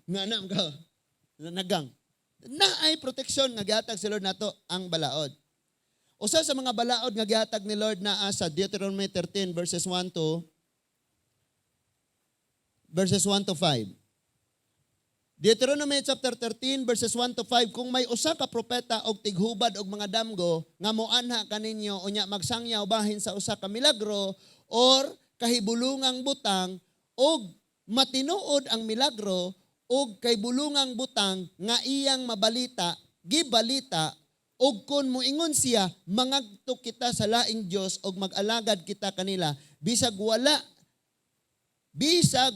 Nga na ka nagang. Naay protection nga gihatag si Lord nato ang balaod. Usa sa mga balaod nga gihatag ni Lord naa sa Deuteronomy 13 verses 1 to 5. Deuteronomy chapter 13 verses 1 to 5, kung may usa ka propeta og tighubad og mga damgo nga moanha kaninyo unya magsangyaw bahin sa usa ka milagro or kahibulungang butang og matinuod ang milagro og kahibulungang butang nga iyang mabalita, gibalita, og kon moingon siya mangagto kita sa laing Dios og mag-alagad kita kanila, bisag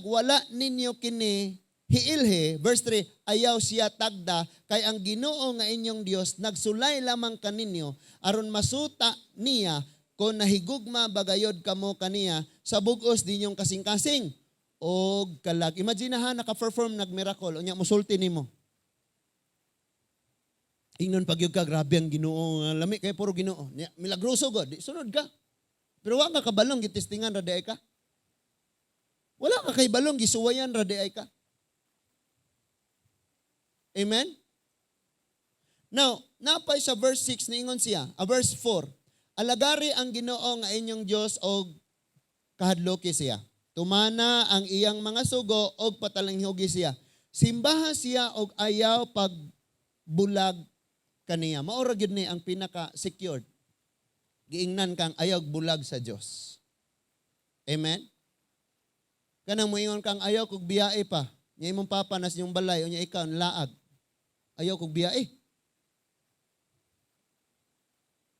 wala ninyo kini hiilhe, verse 3, ayaw siya tagda, kay ang Ginoo nga inyong Dios nagsulay lamang kaninyo aron masuta niya kung nahigugma bagayod kamo kaniya sa bug-os ninyong kasing-kasing og kalag. Imagine ha, naka-perform nag-miracle, unya musulti nimo. Ingnon pagyud ka, grabe ang Ginoo, lami kay puro Ginoo. Nya, milagroso god, di sunod ka. Pero wa ka kabalong gitestingan ra di ay ka. Wala ka kay balong gisuwayan ra di ay ka. Amen? Now, napay sa verse 6, niingon siya, verse 4, alagari ang Ginoo nga inyong Dios og kahadloki siya. Tumana ang iyang mga sugo og patalinghugi siya. Simbaha siya og ayaw pagbulag kaniya. Mao ra gyud ni ang pinaka-secured. Giingnan kang ayaw bulag sa Dios. Amen? Kanang moingon kang ayaw kog biyae pa. Nya imong papa nas inyong balay unya ikaw laag. Ayaw kog biyae.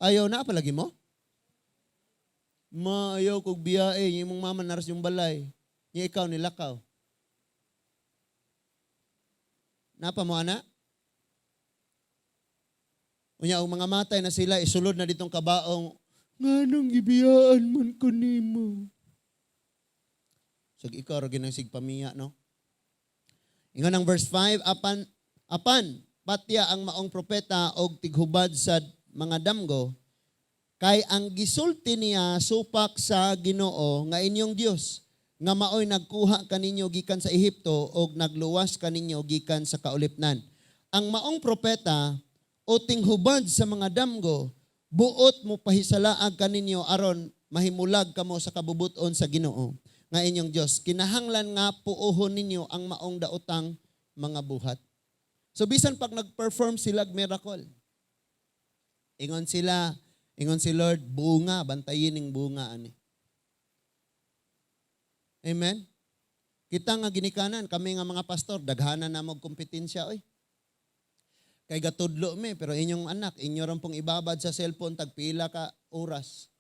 Ayaw na palagi mo? Ma, ayaw kog biyahe, imong mama naras yung balay. Nya ikaw nilakaw. Napa mo ana? Unya og mga matay na sila, isulod na ditong kabaong, nganong gibiyaan man ko nimo. So ikaw ra ginang sigpamiya, no? Ingon ang verse 5, apan apan patya ang maong propeta og tighubad sa mga damgo, kay ang gisulti niya supak sa Ginoo nga inyong Dios, nga maoy nagkuha kaninyo gikan sa Ehipto og nagluwas kaninyo gikan sa kaulipnan. Ang maong propeta o tinghubad sa mga damgo, buot mo pahisalaag kaninyo aron mahimulag kamo sa kabubuton sa Ginoo nga inyong Dios. Kinahanglan nga puohon ninyo ang maong daotang mga buhat. So bisan pag nag-perform sila miracle, ingon sila, ingon si Lord, bunga, bantayin ning bunga ani. Amen? Kita nga ginikanan, kami nga mga pastor, daghanan na mo kompetensya oy. Kay gatudlo mi, pero inyong anak, inyo ran pong ibabad sa cellphone tagpila ka oras.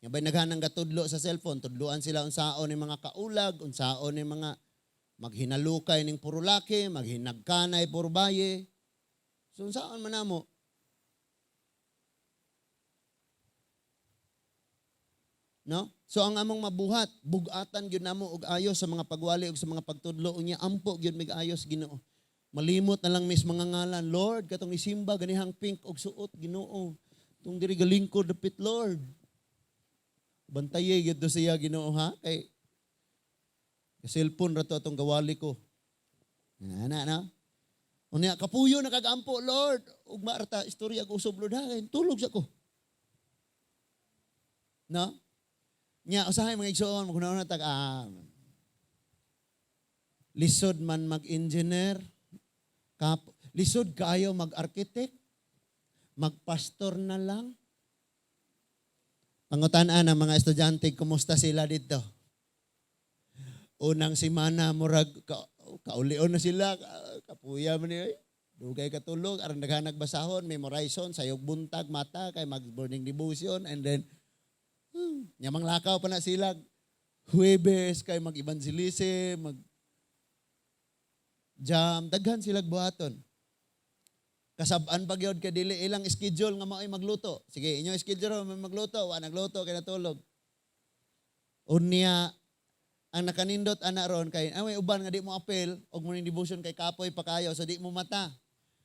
Nga bay naghanang gatudlo sa cellphone, tudluan sila unsaon ni mga kaulag, unsaon ni mga maghinalukay ning puro laki, maghinagkanay puro baye. So unsaon man namo? No? So ang among mabuhat, bugatan gyud namo og ayos sa mga pagwali og sa mga pagtudlo, unya ampo gyud mig ayos Ginoo. Malimot na lang mis mga ngalan, Lord, katong isimba ganihang pink og suot Ginoo. Tung diri galingkod dapit, Lord. Bantaye gyud to siya Ginoo ha, kay cellphone ra to atong gawali ko. Ana na. Unya kapuyo na kagampo, Lord, ugma ra ta istorya ko usob, Lord, ha, kay tulog sa ko. No? Nya usahay mga igsoon, maghunaw na tag lisod man mag-engineer, lisod kaayo mag-architect, magpastor na lang. Pangutan-an ang mga estudyante, kumusta sila dito? Unang semana, murag, kaulion na sila, kapuya man niya, dugay katulog, aron naghanag basahon, memorizon, sayog buntag, mata, kay mag-morning devotion, and then, nyamang lakaw pa na sila, Huwebes, kay mag-evangelism, mag jam, daghan sila buhaton. Kasab-an pa gyud kay dili ilang schedule nga mao'y magluto. Sige, inyo schedule may magluto, wa nagluto kay natulog. Unya ang nakanindot ana ron kay may uban nga di mo apel og morning devotion kay kapoy pa kayo so di mo mata.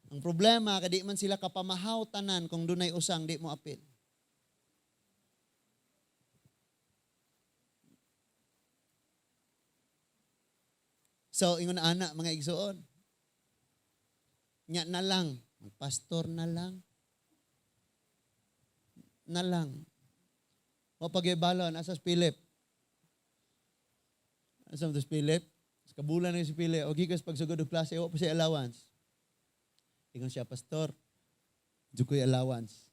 Ang problema kay di man sila kapamahaw tanan kung dunay usang di mo apel. So ingon ana mga igsoon. Nya na lang, magpastor na lang. Na lang. O pag-ibalon, asa si Philip? Asa si Philip? Sa kabulan na si Philip. O gikas pagsugod og klase, wa pa siya allowance. Ingon siya, Pastor, di ko'y allowance.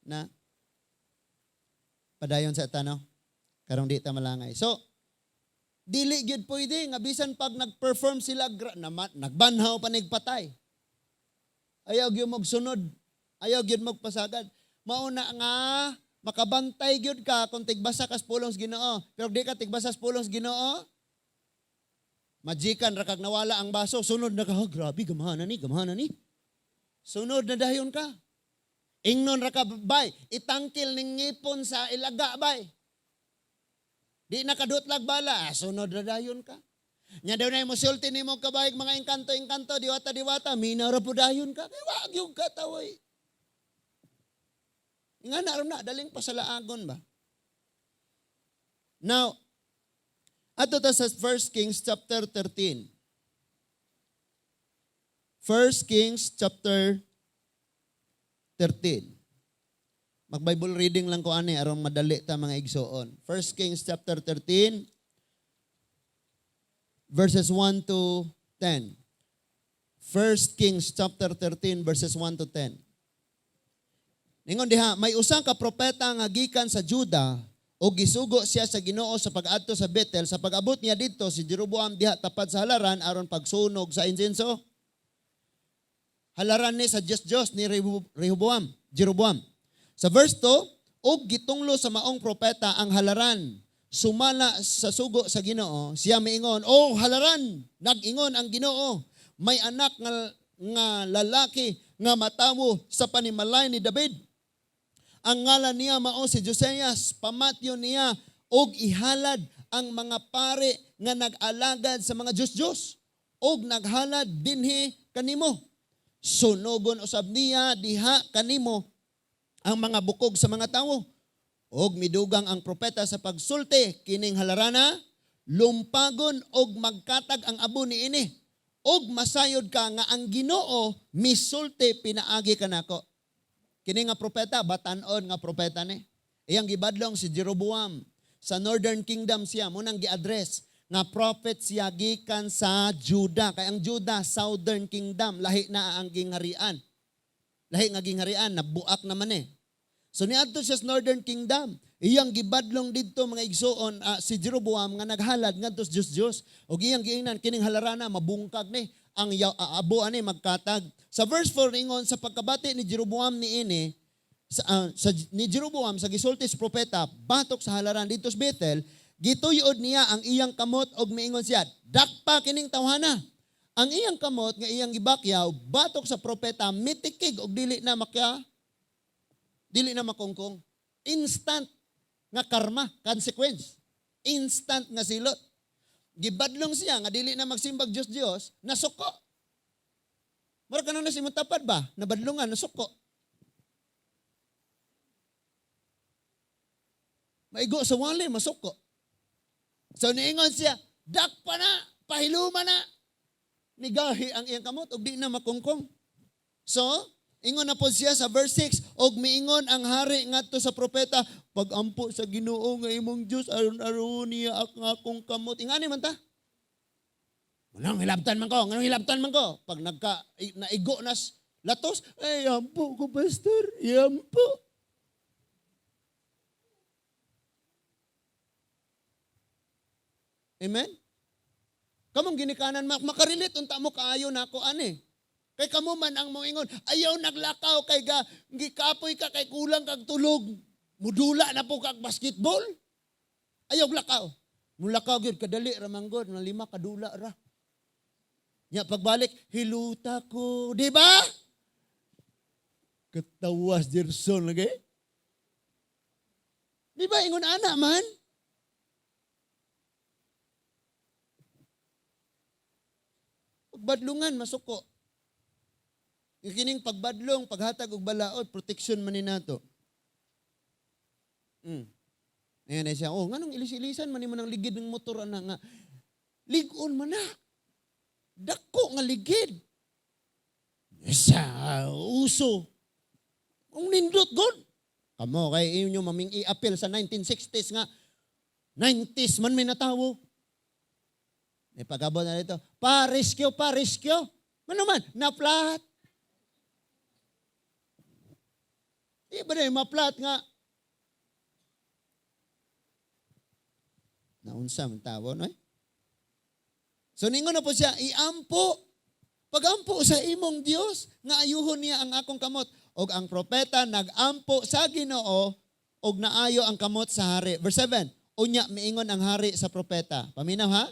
Na, padayon sa tano, karong di ta malangay. So, dili gyud pwede nga bisan pag nag-perform sila nagbanhaw pa nagpatay. Ayaw gyud magsunod, ayaw gyud magpasagad. Mauna nga makabantay gyud ka kung tigbasa kas pulong sa Ginoo. Pero di ka tigbasa sa pulong sa Ginoo, majikan ra kag nawala ang baso, sunod na ka, oh, grabe gamhanan ni, gamhanan ni. Sunod na dayon ka. Ingnon ra ka bay, itangkil ning ngipon sa ilaga bay. Di na kadutlag bala, sunod na dayon ka. Nya daw na musulti nimo kabayig mga engkanto-engkanto, diwata-diwata, mina ra po dayon ka. Kay wag yung kataway. Nga na ron na, daling pasalaagon ba? Now, ato ta sa 1 Kings chapter 13. 1 Kings chapter 13. Mag-Bible reading lang ko ani aron madali ta mga igsoon. 1 Kings chapter 13 verses 1 to 10. 1 Kings chapter 13 verses 1 to 10. Ningon diha, may usa ka propeta nga gikan sa Juda o gisugo siya sa Ginoo sa pag-adto sa Bethel. Sa pag-abot niya didto, si Jeroboam diha tapad sa halaran aron pagsunog sa insenso. Halaran ni sa Dios Dios ni Rehoboam, Jeroboam. Sa verse 2, Og gitunglo sa maong propeta ang halaran sumala sa sugo sa Ginoo. Siya miingon, "Oh halaran, nag-ingon ang Ginoo, may anak nga lalaki nga matawo sa panimalay ni David. Ang ngalan niya mao si Josias. Pamatyon niya og ihalad ang mga pare nga nag-alagad sa mga Diyos-Diyos og naghalad dinhi kanimo. Sunogon usab niya diha kanimo ang mga bukog sa mga tawo." Og midugang ang propeta sa pagsulti, "Kining halarana, lumpagon og magkatag ang abo niini. Og masayod ka nga ang Ginoo misulti pinaagi kanako." Kini nga propeta, batanon nga propeta ni. Iyang gibadlong si Jeroboam. Sa Northern Kingdom siya, mao nang gi-address nga prophet siya gikan sa Judah. Kay ang Judah, Southern Kingdom, lahi na ang gingharian. Lahi nga gingharian, nabuak naman eh. So niadto siya sa Northern Kingdom. Iyang gibadlong didto, mga igsuon, si Jeroboam nga naghalad ngadto sa Diyos Diyos. Og iyang giingnan, "Kining halarana mabungkag ni ang abo ani magkatag." Sa verse 4 ingon, sa pagkabati ni Jeroboam niini sa ni Jeroboam sa gisulti sa propeta batok sa halaran didto sa Bethel, gituyod niya ang iyang kamot og miingon siya, "Dakpa kining tawhana." Ang iyang kamot nga iyang gibakyaw batok sa propeta mitikig og dili na makungkong. Instant nga karma, consequence. Instant nga silot. Gibadlong siya nga dili na magsimbag Diyos Diyos, nasuko. Mura ka na si imong tapad ba? Nabadlungan, nasuko. Maigo sa wali, masuko. So niingon siya, "Dakpa na, pahiluma na." Nigahi ang iyang kamot, ug di na makungkong. So, ingon na po siya sa verse 6, og miingon ang hari ngadto sa propeta, "Pagampo sa Ginoo nga imong Dios, aron-aron niya ang akong kamot." Ingani man ta. Nganong hilabtan man ko, nganong hilabtan man ko. Pag naigo nas latos, "Ay, ampo ko, pastor, ampo." Amen? Kamong ginikanan, makarelate unta mo kaayo nako ani. Kay kamo man ang moingon, "Ayaw naglakaw kay ga gikapoy ka kay kulang kag tulog. Mudula na po kag basketball. Ayaw lakaw." Mulakaw gyud kadali ra man gud, nga lima kadula ra. Nya pagbalik, "Hiluta ko," di ba? Katawas Gerson lagi. Di ba ingon ana man? Pagbadlungan masuko. Kining pagbadlong, paghatag og balaod, protection man ni nato. Ayan na siya, "Oh, nganong ilis-ilisan man nimo ng ligid ng motor ana nga. Lig-on man na. Dako nga ligid." Sa uso. Ang nindot god. Kamo kay inyo maming i-appeal sa 1960s nga 90s man may natawo. May pag-abot na dito. Pa-rescue, pa-rescue. Mano man, na-flat. Di ba na ma-flat nga? Naunsa man tawo, no? So ningon na po siya, "Iampo. Pagampo sa imong Dios nga ayuhon niya ang akong kamot." Og ang propeta nagampo sa Ginoo og naayo ang kamot sa hari. Verse 7. Unya miingon ang hari sa propeta. Paminaw ha?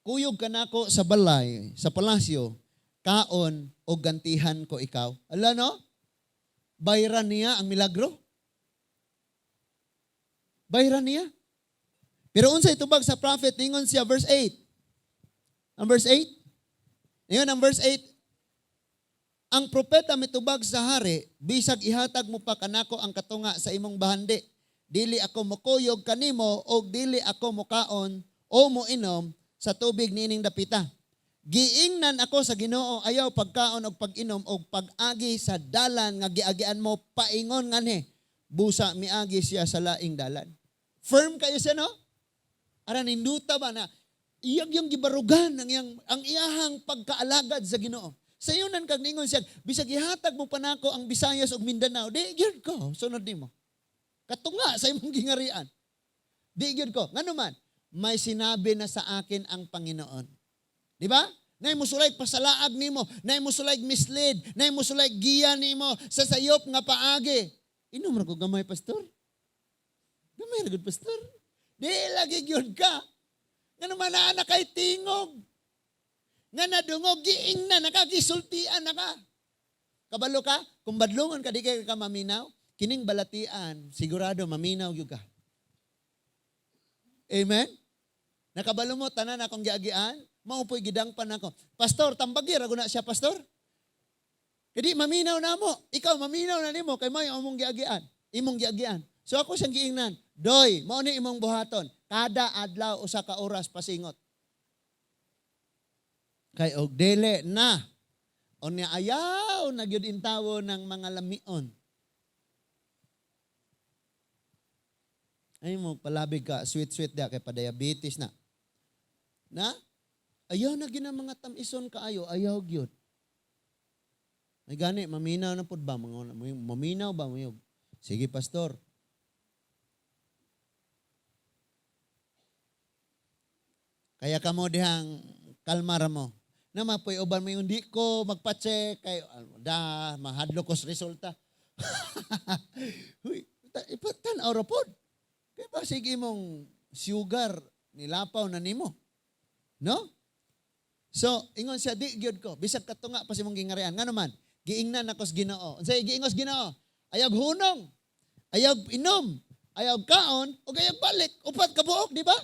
"Kuyog kanako sa balay, sa palasyo, kaon og gantihan ko ikaw." Ala no? Bayran niya ang milagro. Bayran niya. Pero unsay tubag sa prophet, ningon siya verse 8. Ang verse 8? Ngayon ang verse 8, ang propeta mitubag sa hari, "Bisag ihatag mo pa kanako ang katunga sa imong bahandi, dili ako mokuyog kanimo og dili ako mokaon o moinom sa tubig niining dapita. Giingnan ako sa Ginoo ayaw pagkaon og pag-inom og pag-agi sa dalan nga giagian mo paingon nganhi." Busa miagi siya sa laing dalan. Firm kayo siya, no? Ara ninduta ba na iyang yung gibarugan ang iyahang pagkaalagad sa Ginoo. Sa iyo nan kag ningon siya, "Bisag ihatag mo pa nako ang Visayas ug Mindanao, di gyud ko sunod nimo. Katunga sa imong gingarian. Di gyud ko." Ngano man, may sinabi na sa akin ang Panginoon. Di ba? Nay musulay pasalaag nimo, nay musulay mislead, nay musulay giya nimo sa sayop nga paagi. Inom ra ko gamay, pastor. Gamay ra gud, pastor. Di lagi gyud ka. Nga naman naa na kay tingog. Nga nadungog, giingnan na ka, gisultian na ka. Kabalo ka, kung badlongon ka, di kay ka maminaw, kining balatian, sigurado maminaw gyud ka. Amen? Nakabalo mo, tanan akong giagian, mao po'y gidangpan ako. Pastor, tambagi, ra na siya, pastor. Kadi maminaw na mo. Ikaw, maminaw na nimo kay mao imong giagian. Imong giagian. So ako siyang giingnan, "Doy, mao ni imong buhaton. Kada adlaw 1 ka oras pasingot. Kay og dili na, unya ayaw na gyud intawo ng mga lamion." Ay mo palabig ka sweet sweet da kay pa-diabetes na. Na? Ayaw na gina mga tamison kaayo, ayaw gyud. Ay gani maminaw na pud ba mga maminaw ba mo? Sige, pastor. Kaya kamo dihang kalmar mo. Na mapoy uban mo yung di ko magpa-check kay da mahadlok ko sa resulta. Huy, tan-aw ra pod. Kay ba sige mong sugar nilapaw na nimo. No? So, ingon siya, di gyud ko. Bisag katunga pa si mong gingarian. Ngano man, giingnan ako sa Ginoo. Unsay giingos Ginoo? Ayaw hunong, ayaw inom, ayaw kaon, ug ayaw balik. Upat ka buok, di ba?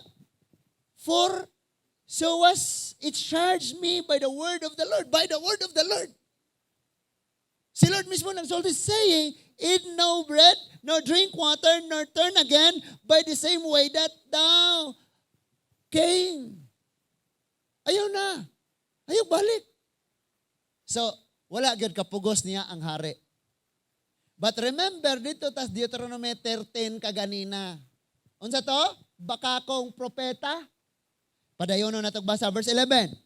For so was it charged me by the word of the Lord. By the word of the Lord. Si Lord mismo nagsulti saying, "Eat no bread, nor drink water, nor turn again by the same way that thou came." Ayaw na. Ayaw balik. So, wala gyud kapugos niya ang hari. But remember, dito tas Deuteronomy 13 kaganina. Unsa to? Baka kong propeta. Padayon na natong basa, verse 11.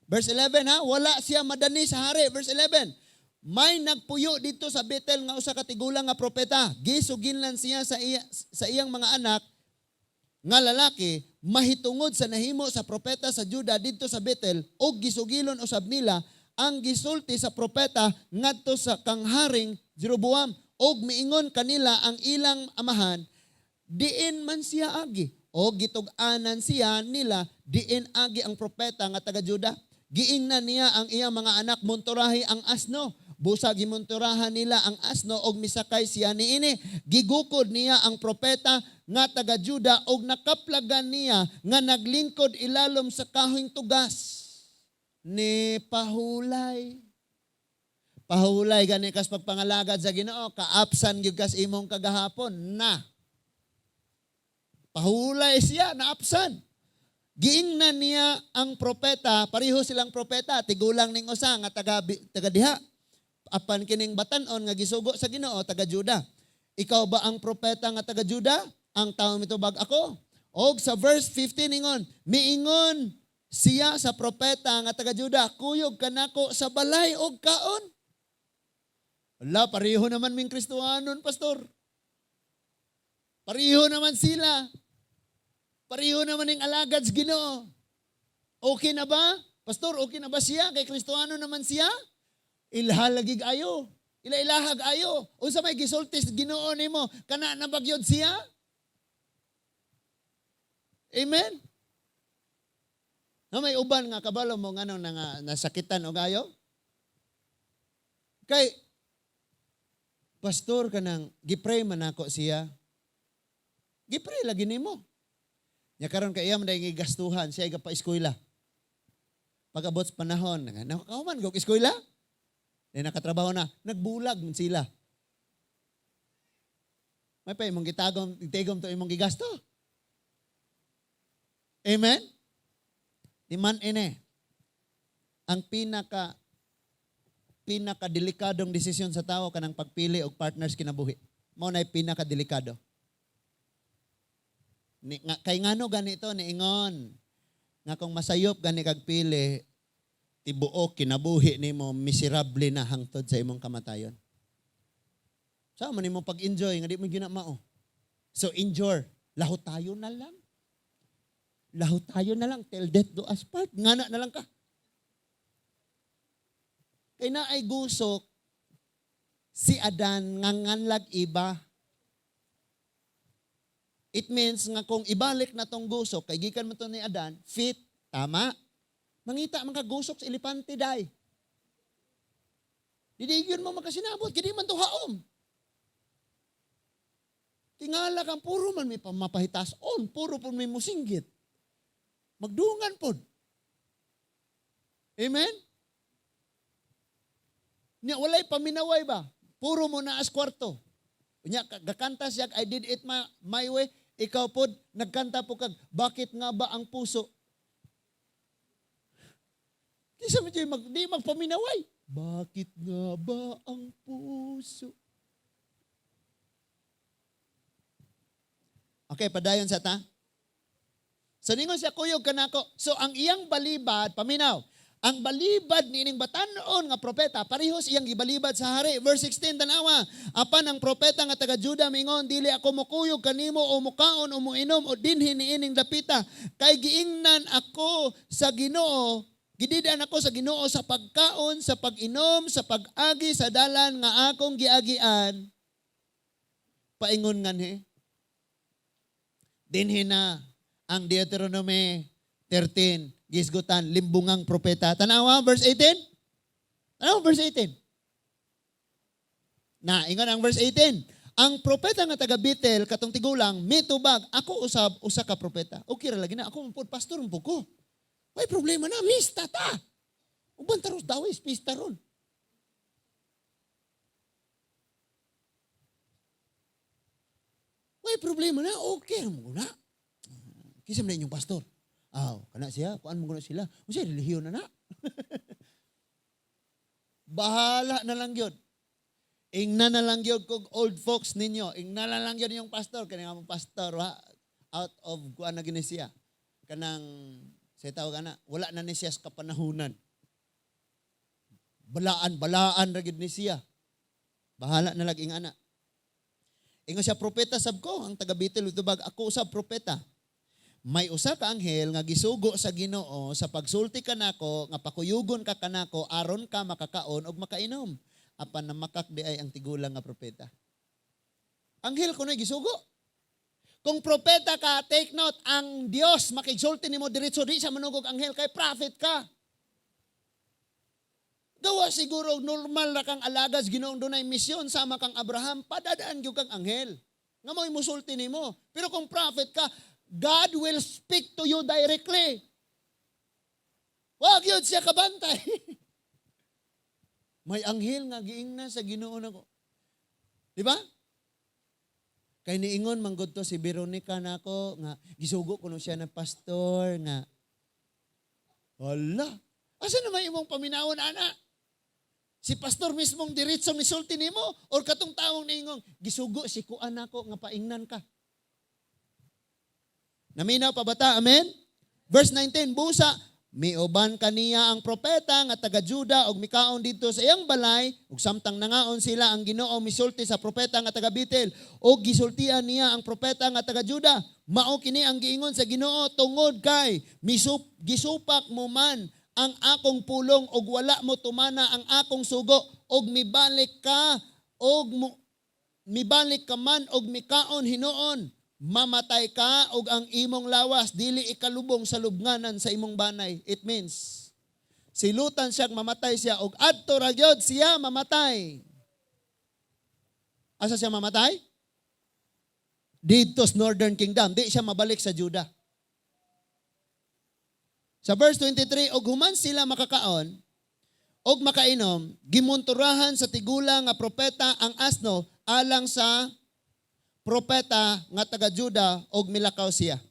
Verse 11 ha, wala siya madani sa hari. Verse 11. May nagpuyo dito sa Bethel nga usa ka tigulang nga propeta. Gisuginlan siya sa iyang mga anak nga lalaki mahitungod sa nahimo sa propeta sa Juda didto sa Bethel og gisugilon usab nila ang gisulti sa propeta ngadto sa kang Haring Jeroboam og miingon kanila ang ilang amahan, "Diin man siya agi?" O gitug-anan siya nila, "Diin agi ang propeta nga taga Juda. Giingnan niya ang iyang mga anak, monturahi ang asno. Busa gimunturahan nila ang asno og misakay siya niini. Gigukod niya ang propeta nga taga Juda og nakaplagan niya nga naglingkod ilalom sa kahoyng tugas." Ni pahulay. Pahulay gani kas pagpangalagad sa Ginoo, kaapsan gyud kas imong kagahapon na. Pahulay siya, naapsan. Giingnan niya ang propeta, pareho silang propeta, tigulang ning usa nga taga diha. Apan kining batan-on nga gisugo sa Ginoo taga Juda. "Ikaw ba ang propeta nga taga Juda?" Ang tao mitubag, "Ako." Og sa verse 15 ingon, miingon siya sa propeta nga taga Juda, "Kuyog kanako sa balay og kaon." Wala, pareho naman ming Kristohanon, pastor. Pareho naman sila. Pareho naman yung alagad sa Ginoo. Okay na ba? Pastor, okay na ba siya? Kay Kristohano naman siya? Ilhalagig ayo. Ila-ilahag ayo. Unsa may gisulti sa Ginoo nimo? Kana na bagyod siya? Amen? Na may uban nga kabalo mo nganong nga nasakitan og ayo? Kay pastor, kanang gipray man nako siya. Gipray lagi nimo. Nya karon kay iya man dahil gigastuhan siya pa eskwela. Pag-abot sa panahon, nakauman gog eskwela. Dahil nakatrabaho na, nagbulag man sila. May pa imong gitagom, tigom to imong gigasto. Amen? Di man ini. Ang pinaka pinaka delikadong desisyon sa tao kanang pagpili og partners kinabuhi. Mao nay pinaka delikado. Ni, nga, kay ngano ganito niingon nga kung masayop gani kag pili, tibuok kinabuhi nimo miserable na hangtod sa imong kamatayon. Sa man nimo pag-enjoy nga di mo gyud na mao. So endure, lahot tayo na lang. Lahot tayo na lang till death do us part. Ngana na lang ka. Kay naay gusok. Si Adan nga nganlag iba. It means nga kung ibalik na tong gusok, kay gikan man to ni Adan, fit, tama. Mangita man ka gusok sa elepante day. Dili gyud mo makasinabot, kay di man to haom. Tingala kang puro man may pamapahitas-on, puro po may musinggit. Magdungan pod. Amen? Nya walay paminaway ba? Puro mo na as kwarto. Nya gakanta siya, "I did it my way." Ikaw pod nagkanta po kag "Bakit nga ba ang puso?" Di sa medyo di magpaminaway. Bakit nga ba ang puso? Okay, padayon sa ta. So ningon siya, kuyog kanako. So ang iyang balibad, paminaw, ang balibad niining batan-on nga propeta, parehos iyang gibalibad sa hari. Verse 16, tanawa. Apan ang propeta nga taga Juda mingon, dili ako mokuyog kanimo o mukaon o moinom o dinhi niining dapita. Kay giingnan ako sa Ginoo, gididaan ako sa Ginoo sa pagkaon, sa pag-inom, sa pag-agi sa dalan nga akong giagian. Paingon nganhi. Dinhi na ang Deuteronomy 13, gisgutan, limbungang propeta. Tanawa, verse 18. Tanawa, verse 18. Na, ingon ang verse 18. Ang propeta nga taga Betel, katong tigulang, mitubag, ako usab, usa ka propeta. Okay ra lagi na, ako man pastor man ko. May problema na, mista ta. Uban taros dawis, pista ron. May problema na, okay mo na. Kinsa man inyong pastor? Aw, kana siya, kuan mo na sila. Unsa relihiyon na na? Bahala na lang gyud. Ingna na lang gyud kog old folks ninyo. Ingna na lang gyud inyong pastor kani nga mong pastor wa out of kuan na gini siya. Kanang sa tawag ana, wala na ni siya sa kapanahunan. Balaan, balaan ra gyud ni siya. Bahala na lang ingana. Ingon siya, propeta sab ko, ang taga Betel tubag, ako usab propeta. May usa ka anghel nga gisugo sa Ginoo sa pagsulti kanako nga pakuyugon ka kanako aron ka makakaon og makainom. Apan namakak di ay ang tigulang nga propeta. Anghel kuno'y gisugo. Kung propeta ka, take note, ang Dios makigsulti nimo diretso, di siya manugog anghel kay prophet ka. Gawa siguro normal na kang alagas Ginoong dunay misyon sama kang Abraham, padadaan gyud kang anghel. Nga mo'y musulti nimo. Pero kung prophet ka, God will speak to you directly. Wag yun siya kabantay. May anghel nga giingna sa Ginoo nako. Di ba? Kay niingon manggod to si Veronica nako nga gisugo kuno siya ng pastor nga. Hala, asa naman imong paminawon ana? Si pastor mismong diretso misulti nimo or katong tawong niingong gisugo si kuan nako nga paingnan ka. Naminaw pa bata, amen? Verse 19, busa, miuban kaniya ang propeta nga taga Juda og mikaon didto sa iyang balay ug samtang nangaon sila ang Ginoo misulti sa propeta nga taga Betel ug gisultian niya ang propeta nga taga Juda. Mao kini ang giingon sa Ginoo tungod kay gisupak mo man ang akong pulong ug wala mo tumana ang akong sugo ug mibalik ka og mibalik ka man og mikaon hinuon mamatay ka og ang imong lawas dili ikalubong sa lubnganan sa imong banay. It means silutan siya mamatay siya og adto ra gyud siya mamatay. Asa siya mamatay? Didto sa Northern Kingdom, di siya mabalik sa Judah. Sa verse 23, og human sila makakaon og makainom, gimunturahan sa tigulang nga propeta ang asno alang sa propeta nga taga Juda og milakaw siya.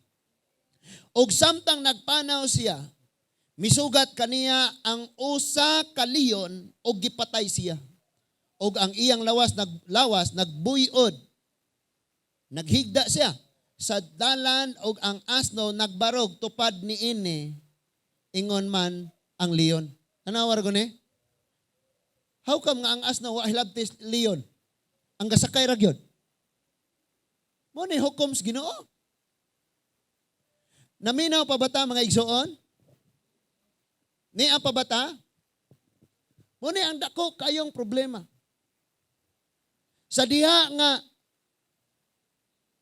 Og samtang nagpanaw siya, misugat kaniya ang usa ka leon og gipatay siya. Og ang iyang lawas nagbuyod. Naghigda siya sa dalan og ang asno nagbarog tupad niini ingon man ang leon. Tanawar ko ni? How come nga ang asno wa hilabtis leon? Ang gasakay ra gyud. Mo ni hukom sa Ginoo. Naminaw pa bata mga igsoon? Niya pa bata? Mo ni ang dako kayong problema. Sa diha nga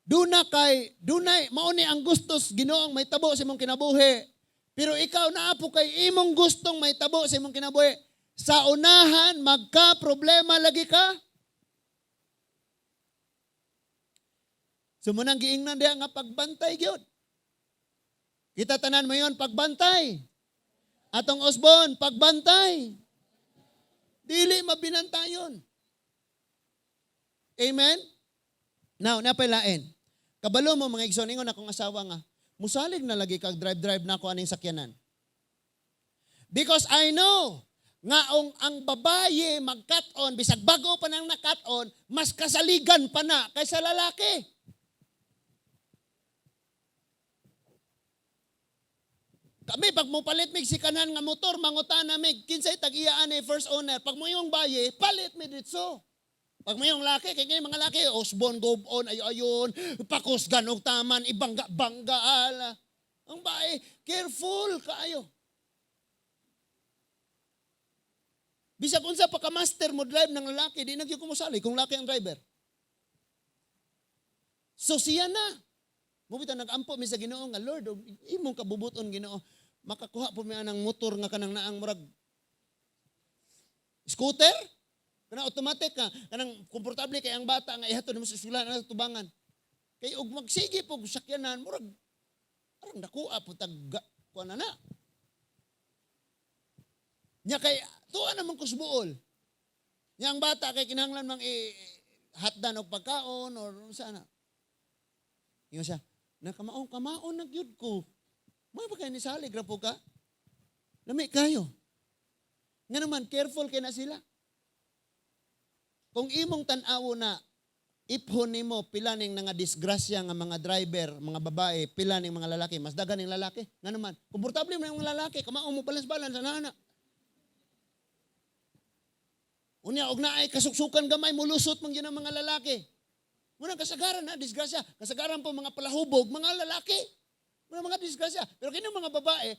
duna kay dunay mao ni ang gustos Ginoong mahitabo sa imong kinabuhi. Pero ikaw naa po kay imong gustong mahitabo sa imong kinabuhi. Sa unahan magka problema lagi ka. So mao nang giingnan diha nga pagbantay gyud. Kita tanan mo yon, pagbantay. Atong Osbon, pagbantay. Dili mabinantayon. Amen? Now, napay lain. Kabalo mo, mga igsoon, ingon akong asawa nga, musalig na lagi kag drive-drive na ako aning sakyanan. Because I know nga ang babaye mag-cut on, bisag bago pa nang na-cut on, mas kasaligan pa na kaysa lalaki. Kami, pag mo palit mig sikanan nga motor, mangutana mig, kinsay tag-iya ani first owner. Pag mo yung baye, palit mi ditso. Pag mo yung laki, kay kay mga laki, osbon, gobon, ayo-ayon, pakusgan og taman, ibangga-bangga, ala. Ang baye, careful kaayo. Bisag unsa pa ka master mo drive ng lalaki, di na gyud ko mosali kung laki ang driver. So siya na. Mo bitaw nag-ampo mi sa Ginoo nga Lord, og imong kabubuton Ginoo, makakuha po mi anang motor nga kanang naang murag scooter, kanang automatic ka, kanang komportable kay ang bata nga ihatod nimo sa eskwelahan sa tubangan. Kay og magsige pog sakyanan murag arang nakuha po tag kuan na na. Nya kay tuwa naman kusbuol. Nya ang bata kay kinahanglan mang i hatdan og pagkaon or unsa na. Ingon siya, nakamaon, kamaon na gyud ko. May ba kayo nisalig ra po ka? Lami kayo. Nga naman, careful kay na sila. Kung imong tan-awo na, iphon nimo pila ning nga disgrasya nga mga driver, mga babae, pila ning mga lalaki, mas daghan ning lalaki. Nga naman, komportable man ang mga lalaki, kamao mo balance-balance ana. Unya og naay kasuksukan gamay mulusot man gyud ang mga lalaki. Muna kasagaran na disgrasya, kasagaran po mga palahubog, mga lalaki. Muna mga disgrasya. Pero kini mga babae,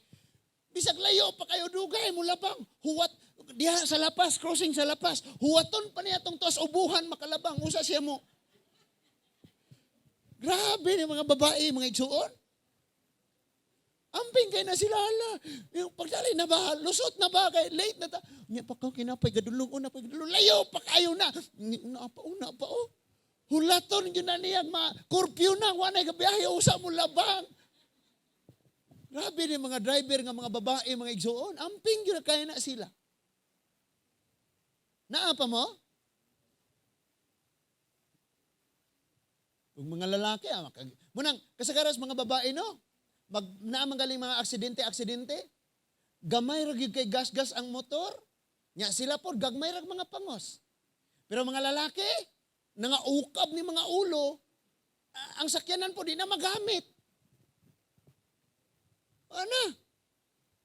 bisag layo pa kayo dugay mo labang, huwat diha sa lapas, crossing sa lapas, huwaton pa niya tong tuas ubuhan makalabang, usa siya mo. Grabe ni mga babae, mga igsuon. Amping kay na sila, hala. Yung pagdali na ba, lusot na ba, kay late na ta. Nya pa ka kinapay gadulong una pa gadulong, layo pa kayo na. Una pa, una pa, oh. Hulaton yun na niya, ma curfew na, wala na gabiyahe, usa mo labang. Grabe ni mga driver nga mga babae, mga igsuon, amping yun na kaya na sila. Naa pa mo? Kung mga lalaki, munang, kasagaras mga babae, no? Mag, naa man galing mga aksidente, aksidente, gamay ra gyud kay gas-gas ang motor. Nya sila po, gagmay ra mga pangos. Pero mga lalaki, nangaukab ni mga ulo, ang sakyanan po di na magamit. Ano?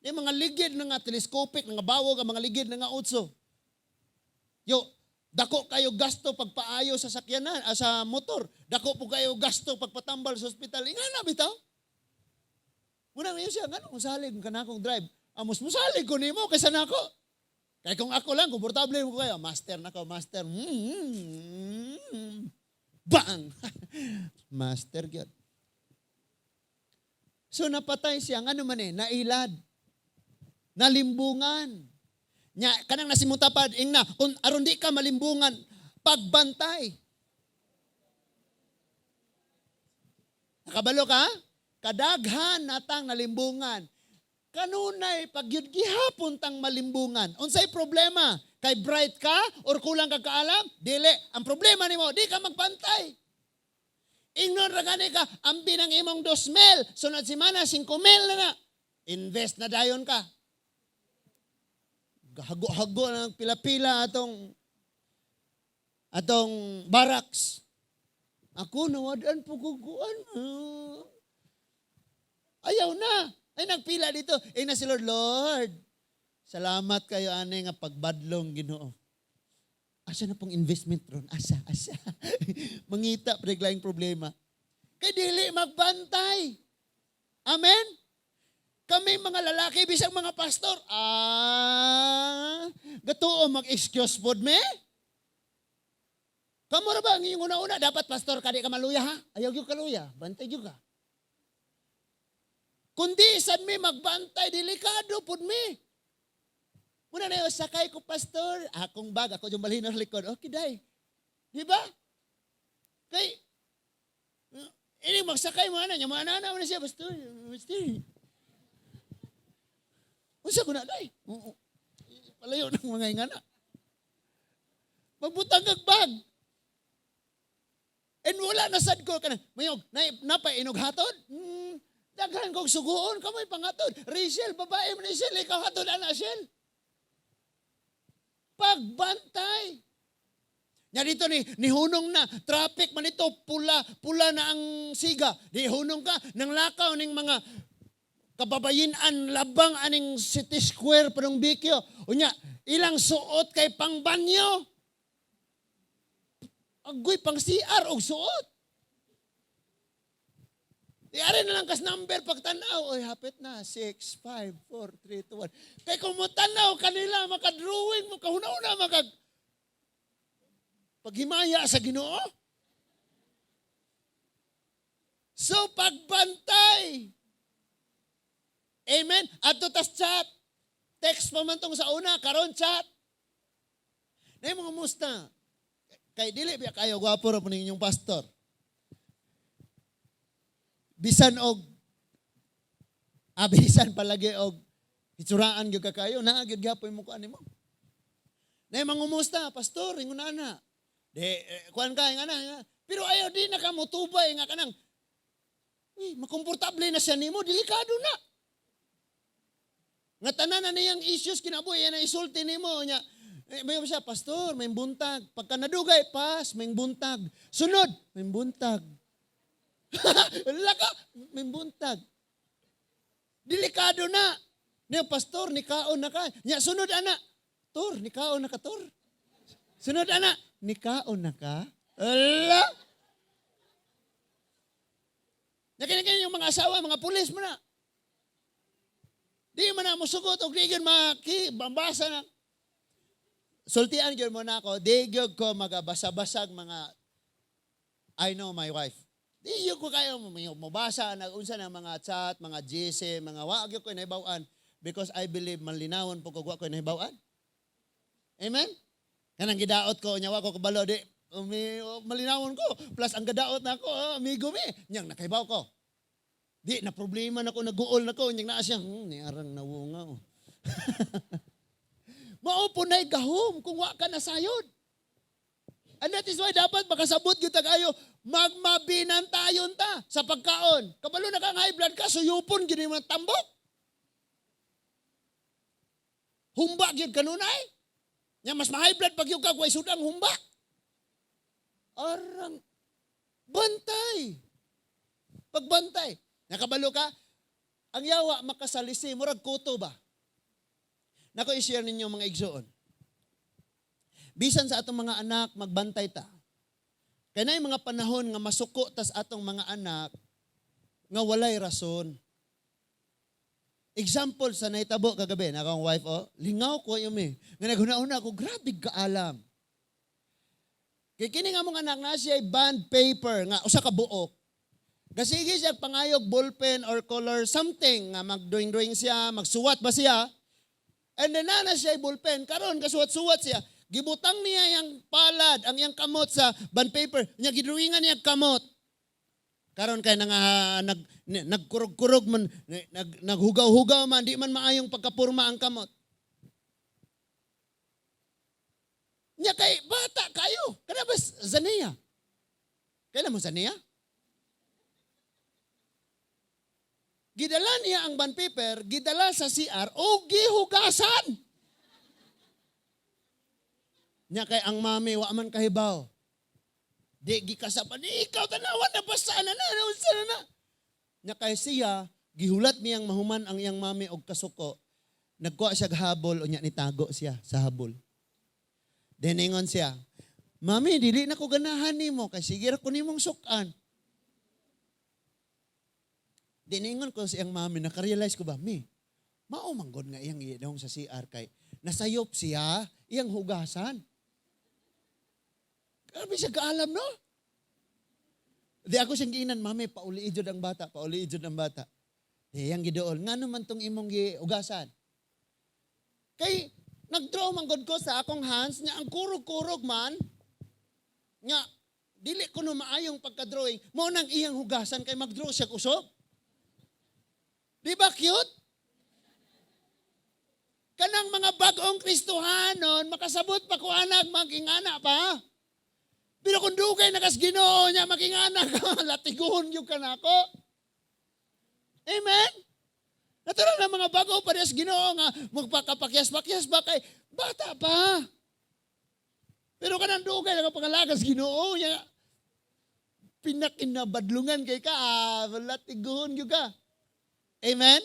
Di mga ligid na nga telescopic, nga bawog, ang mga ligid na nga utso. Yo, dako kayo gasto pagpaayo sa sakyanan, sa motor. Dako po kayo gasto pagpatambal sa ospital. Inga na bitaw. Muna ngayon siya, ngano kung salig ka na akong drive? Amos musalig ko nimo kaysa nako. Kaya kung ako lang, komportable mo kayo. Master na ko, master. Bang! Master gyud. So napatay siya, ngano man nailad. Nalimbungan. Nya, kanang nasimutapad, ingna, kung aron di ka malimbungan, pagbantay. Nakabalo ka? Kadaghan natang nalimbungan. Kanunay, pag yun gihapon tang malimbungan. Unsay problema? Kay bright ka or kulang ka kaalam? Dili. Ang problema nimo, di ka magbantay. Ingnon ra gani ka, ambi ng imong 2,000, sunod semana 5,000 na na. Invest na dayon ka. Hago-hago na pila-pila atong barracks. Ako nawadan po kukuan. Ayaw na. Ay, nagpila dito. Ay, na si Lord, Lord, salamat kayo, ane, nga pagbadlong Ginoo. Asa na pong investment ron? Asa, asa. Mangita, preglaing problema. Kay dili magbantay. Amen? Kami mga lalaki, bisag mga pastor, gatuo mag-excuse pod me? Kamo ra ba ang inyong una-una? Dapat, pastor, kadi ka maluya ha? Ayaw gyud kaluya. Bantay gyud ka. Kundi sad mi magbantay, delikado pud mi. Muna na yung sakay ko, pastor. Akong bag, ako yung balhin sa likod. Okay, day. Di ba? Kay, ini magsakay mo ana, nya mo ana na siya, pastor, pastor. Unsa ko na, day? Oo. Palayo ng mga ingana. Magbutang kag bag. And wala na sad ko kanang mayog na napainog hatod. Daghan kog suguon kamoy pangatod. Rachel, babae man ni Shell, ikaw hatod ana, Shell. Pagbantay. Nya dito ni nihunong na traffic man ito, pula pula na ang siga. Di hunong ka nang lakaw ning mga kababayinan labang aning City Square padong Bikyo. Unya ilang suot kay pangbanyo. Agoy, pang CR og suot. Di ari na lang kas number pagtanaw. Oy, hapit na. 6, 5, 4, 3, 2, 1. Kay kung mo tanaw kanila, makadrawing mo, kahuna-una, makag paghimaya sa Ginoo. So, pagbantay. Amen? Adto tas chat. Text pa man tong sa una, karon chat. Nay mga musta. Kay dili biya kayo gwapo ra po ninyong pastor. Bisan og bisan palagi og hitsuraan gyud ka kayo, naa gyud gyapon mo kuan nimo. Nay mangumusta, pastor, ingon ana. Di eh, kuan ka nga na. Pero ayaw di na ka motubay nga kanang uy, makomportable na siya nimo, delikado na. Nga tanan na niyang issues kinabuhi, yan ang isulti nimo nya. Eh, may siya, pastor, may buntag. Pagka nadugay, pas, may buntag. Sunod, may buntag. Laka, may buntag. Delikado na. Niya, pastor, nikaon na ka. Nya, sunod, ana. Tor, nikaon na ka, tor. Sunod, ana. Nikaon na ka. Ala. Nakinikini yung mga asawa, mga pulis mo na. Di man na musugot og di gyud maki bambasa na. Sultian gyud mo na ako, di gyud ko magabasa-basag mga. I know my wife. Di gyud ko kayo mobasa nag unsa na mga chat, mga GC, mga wa gyud ko nahibaw-an because I believe malinawon po ko wa ko nahibaw-an. Amen? Kanang gidaot ko nya wa ko kabalo, di umi, malinawon ko. Plus ang gadaot na ako, oh, amigo mi. Nyang nakahibaw ko. Di na problema na ko, naguol na ko nyang naa siya, ni arang nawunga oh. Mao po na'y gahom kung wa ka nasayod. And that is why dapat makasabot gyud ta kayo, magmabinantayon ta sa pagkaon. Kabalo na kang high blood ka, suyupon gyud imong tambok. Humba gyud kanunay. Nya mas ma-high blood pag gyud ka way sudang humba. Arang bantay. Pagbantay. Nakabalo ka, ang yawa makasalisi, murag kuto ba? Nako i-share ninyo, mga igsoon. Bisan sa atong mga anak, magbantay ta. Kay naay mga panahon nga masuko tas atong mga anak nga walay rason. Example sa nahitabo kagabi, na akong wife, oh, lingaw ko yung eh. Nga naghuna-una ako, grabe kaalam. Kay kini nga mong anak na siya ay bond paper nga usa ka buok. Gasige siya pangayog ballpen or color something nga mag-drawing-drawing siya, magsuwat ba siya. And then na siya ballpen, karon kasuwat-suwat siya. Gibutang niya yang palad, ang iyang kamot sa bond paper. Nya gidrawingan niya kamot. Karon kay nga nagkurog-kurog man, naghugaw-hugaw man, di man maayong pagkapurma ang kamot. Nya kay bata kayo. Kana ba Zania? Kailan mo Zania? Gidala niya ang bond paper, gidala sa CR o gihugasan. Nya kay ang mami wa man kahibaw. Di gikasapan, di ikaw tanawan na basa na na, unsa na na. Nya kay siya, gihulat niyang mahuman ang iyang mami og kasuko. Nagkuha siya habol, unya nitago siya sa habol. Then ingon siya, "Mami, dili na ko ganahan nimo kay sige ra ko nimong sukan." Diningon ko sa iyang mami, nakarealize ko ba, "Mi, mao man gud nga iyang idong sa CR kay nasayop siya, iyang hugasan." Grabe siya kaalam, no? Di ako siyang giinan, "Mami, pauli jud ang bata, pauli jud ang bata." Di yang giduol, "Ngano man tong imong giugasan?" Kay nag-draw man gud ko sa akong hands nya, ang kurog-kurog man nga dili ko no maayong pagka-drawing, mao nang iyang hugasan kay mag-draw siya usog. Di ba cute? Kanang mga bagong Kristohanon, makasabot pa ko anak, magingana pa. Pero kung dugay na kas Ginoo niya, magingana ka, latiguhon gyud ka nako. Amen? Natural na mga bago parehas Ginoo nga magpakapakyas-pakyas ba kay bata pa. Pero kanang dugay na pangalagas Ginoo niya, pinakinabadlungan kay ka, ah, latiguhon gyud ka. Amen?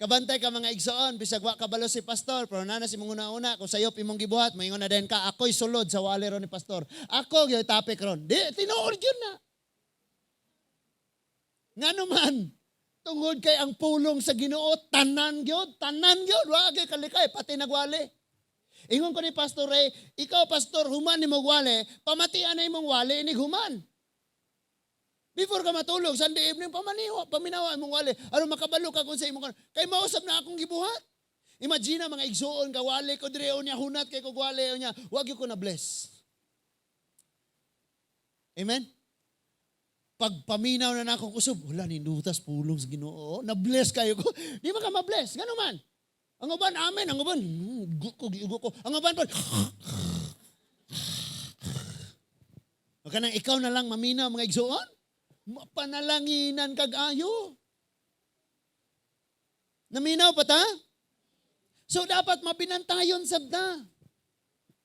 Kabantay ka, mga igsoon, bisag wa kabalo si pastor, pero nana si mong una-una, kung sayop imong gibuhat, moingon na din ka, "Ako'y sulod sa wali ron ni pastor. Ako gyud topic ron." Di, tinuod yun na. Ngano man, tungod kay ang pulong sa Ginoo, tanan gyud, wa gyud kalikay, pati nagwali. Ingon ko ni Pastor Ray, "Ikaw, pastor, human ni mong wali, pamatian na imong wali, inig human. Before ka matulog, Sunday evening, pamaniwa, paminawa imong wali. Aron makabalo ka kung sa imong kay mausap na akong gibuhat." Imagine, mga igsuon, kawali ko dire niya, hunat kay ko wali niya, wag ko na bless. Amen? Pagpaminaw na nako kusog, wala nindutas pulong sa Ginoo. Na-bless kayo ko. Di man ka ma-bless. Ngano man? Ang uban, amen. Ang uban, ko, giugo ko. Ang uban pa, kanang ikaw na lang maminaw, mga igsuon. Panalanginan kag ayo. Naminaw pa ta? So dapat mabinantayon sabta.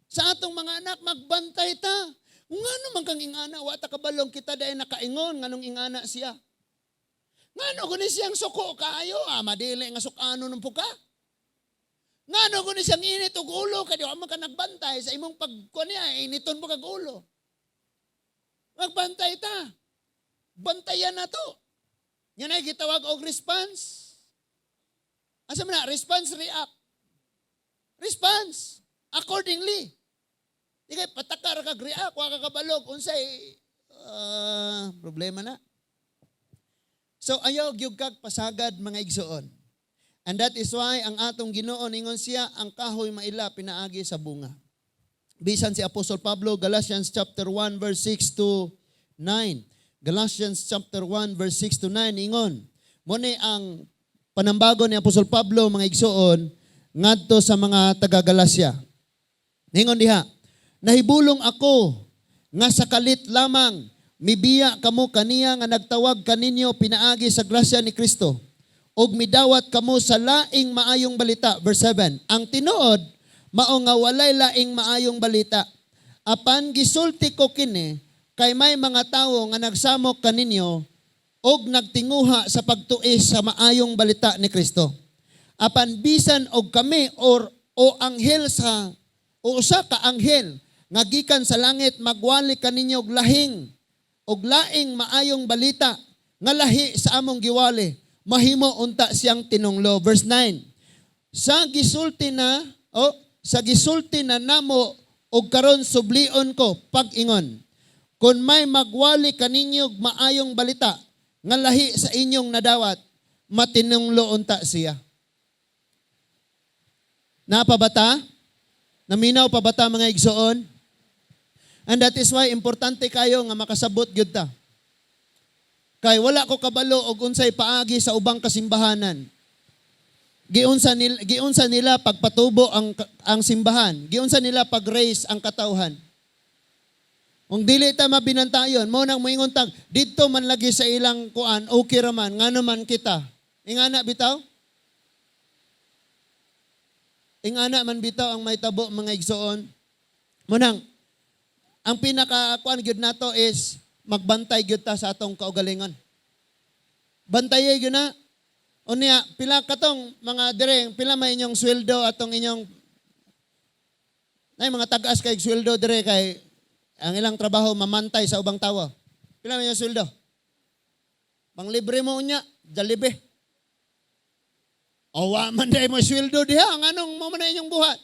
Sa atong mga anak, magbantay ta. Ngano man kang ingana, wa ta kabalong kita dahil nakaingon nganong ingana siya. Ngano kuni siyang suko kaayo, ah, madili nga sukano ng puka. Ngano kuni siyang init og ulo kay di man ka nagbantay sa imong pagkuan niya, initon mo kag ulo. Magbantay ta. Bantayan na to. Yan ay gitawag og response. Asa man na? Response, react. Response. Accordingly. Di kay patakar kag react, wa ka kabalog unsay problema na. So ayaw gyud kag pasagad, mga igsoon. And that is why ang atong Ginoo ningon siya, ang kahoy maila pinaagi sa bunga. Bisan si Apostol Pablo, Galatians chapter 1 verse 6 to 9. Galatians chapter 1 verse 6 to 9 ingon. Mo ni ang panambago ni Apostol Pablo, mga igsoon, ngadto sa mga taga Galacia. Ningon diha, "Nahibulong ako nga sa kalit lamang mibiya kamo kaniya nga nagtawag kaninyo pinaagi sa grasya ni Kristo ug midawat kamo sa laing maayong balita." Verse 7. "Ang tinuod mao nga walay laing maayong balita. Apan gisulti ko kini kay may mga tawo nga nagsamok kaninyo og nagtinguha sa pagtuis sa maayong balita ni Kristo. Apan bisan og kami or o anghel sa o usa ka anghel nga gikan sa langit magwali kaninyo og lahing og laing maayong balita nga lahi sa among giwali, mahimo unta siyang tinunglo." Verse 9. Sa gisulti na namo og karon sublion ko pag-ingon, kung may magwali kaninyo og maayong balita nga lahi sa inyong nadawat, matinunglo unta siya." Napa ba ta? Naminaw pa ba ta, mga igsoon? And that is why importante kayo nga makasabot gyud ta. Kay wala ko kabalo og unsay paagi sa ubang kasimbahanan. Giunsa nila pagpatubo ang simbahan. Giunsa nila pag-raise ang katawhan. Kung dili ta mabinantayon, mo nang moingon tag, didto man lagi sa ilang kuan, okay ra man, ngano man kita. Ingana bitaw? Ingana man bitaw ang may tabo, mga igsoon. Mo nang ang pinaka kuan gyud nato is magbantay gyud ta sa atong kaugalingon. Bantaye gyud na. Unya, pila katong mga dire, pila may inyong sweldo atong inyong nay mga tag-as kay sweldo dire kay ang ilang trabaho mamantay sa ubang tawo. Pila may inyong sweldo? Panglibre mo unya, Jollibee. O wa man day mo sweldo diha, ang anong mo man na inyong buhat?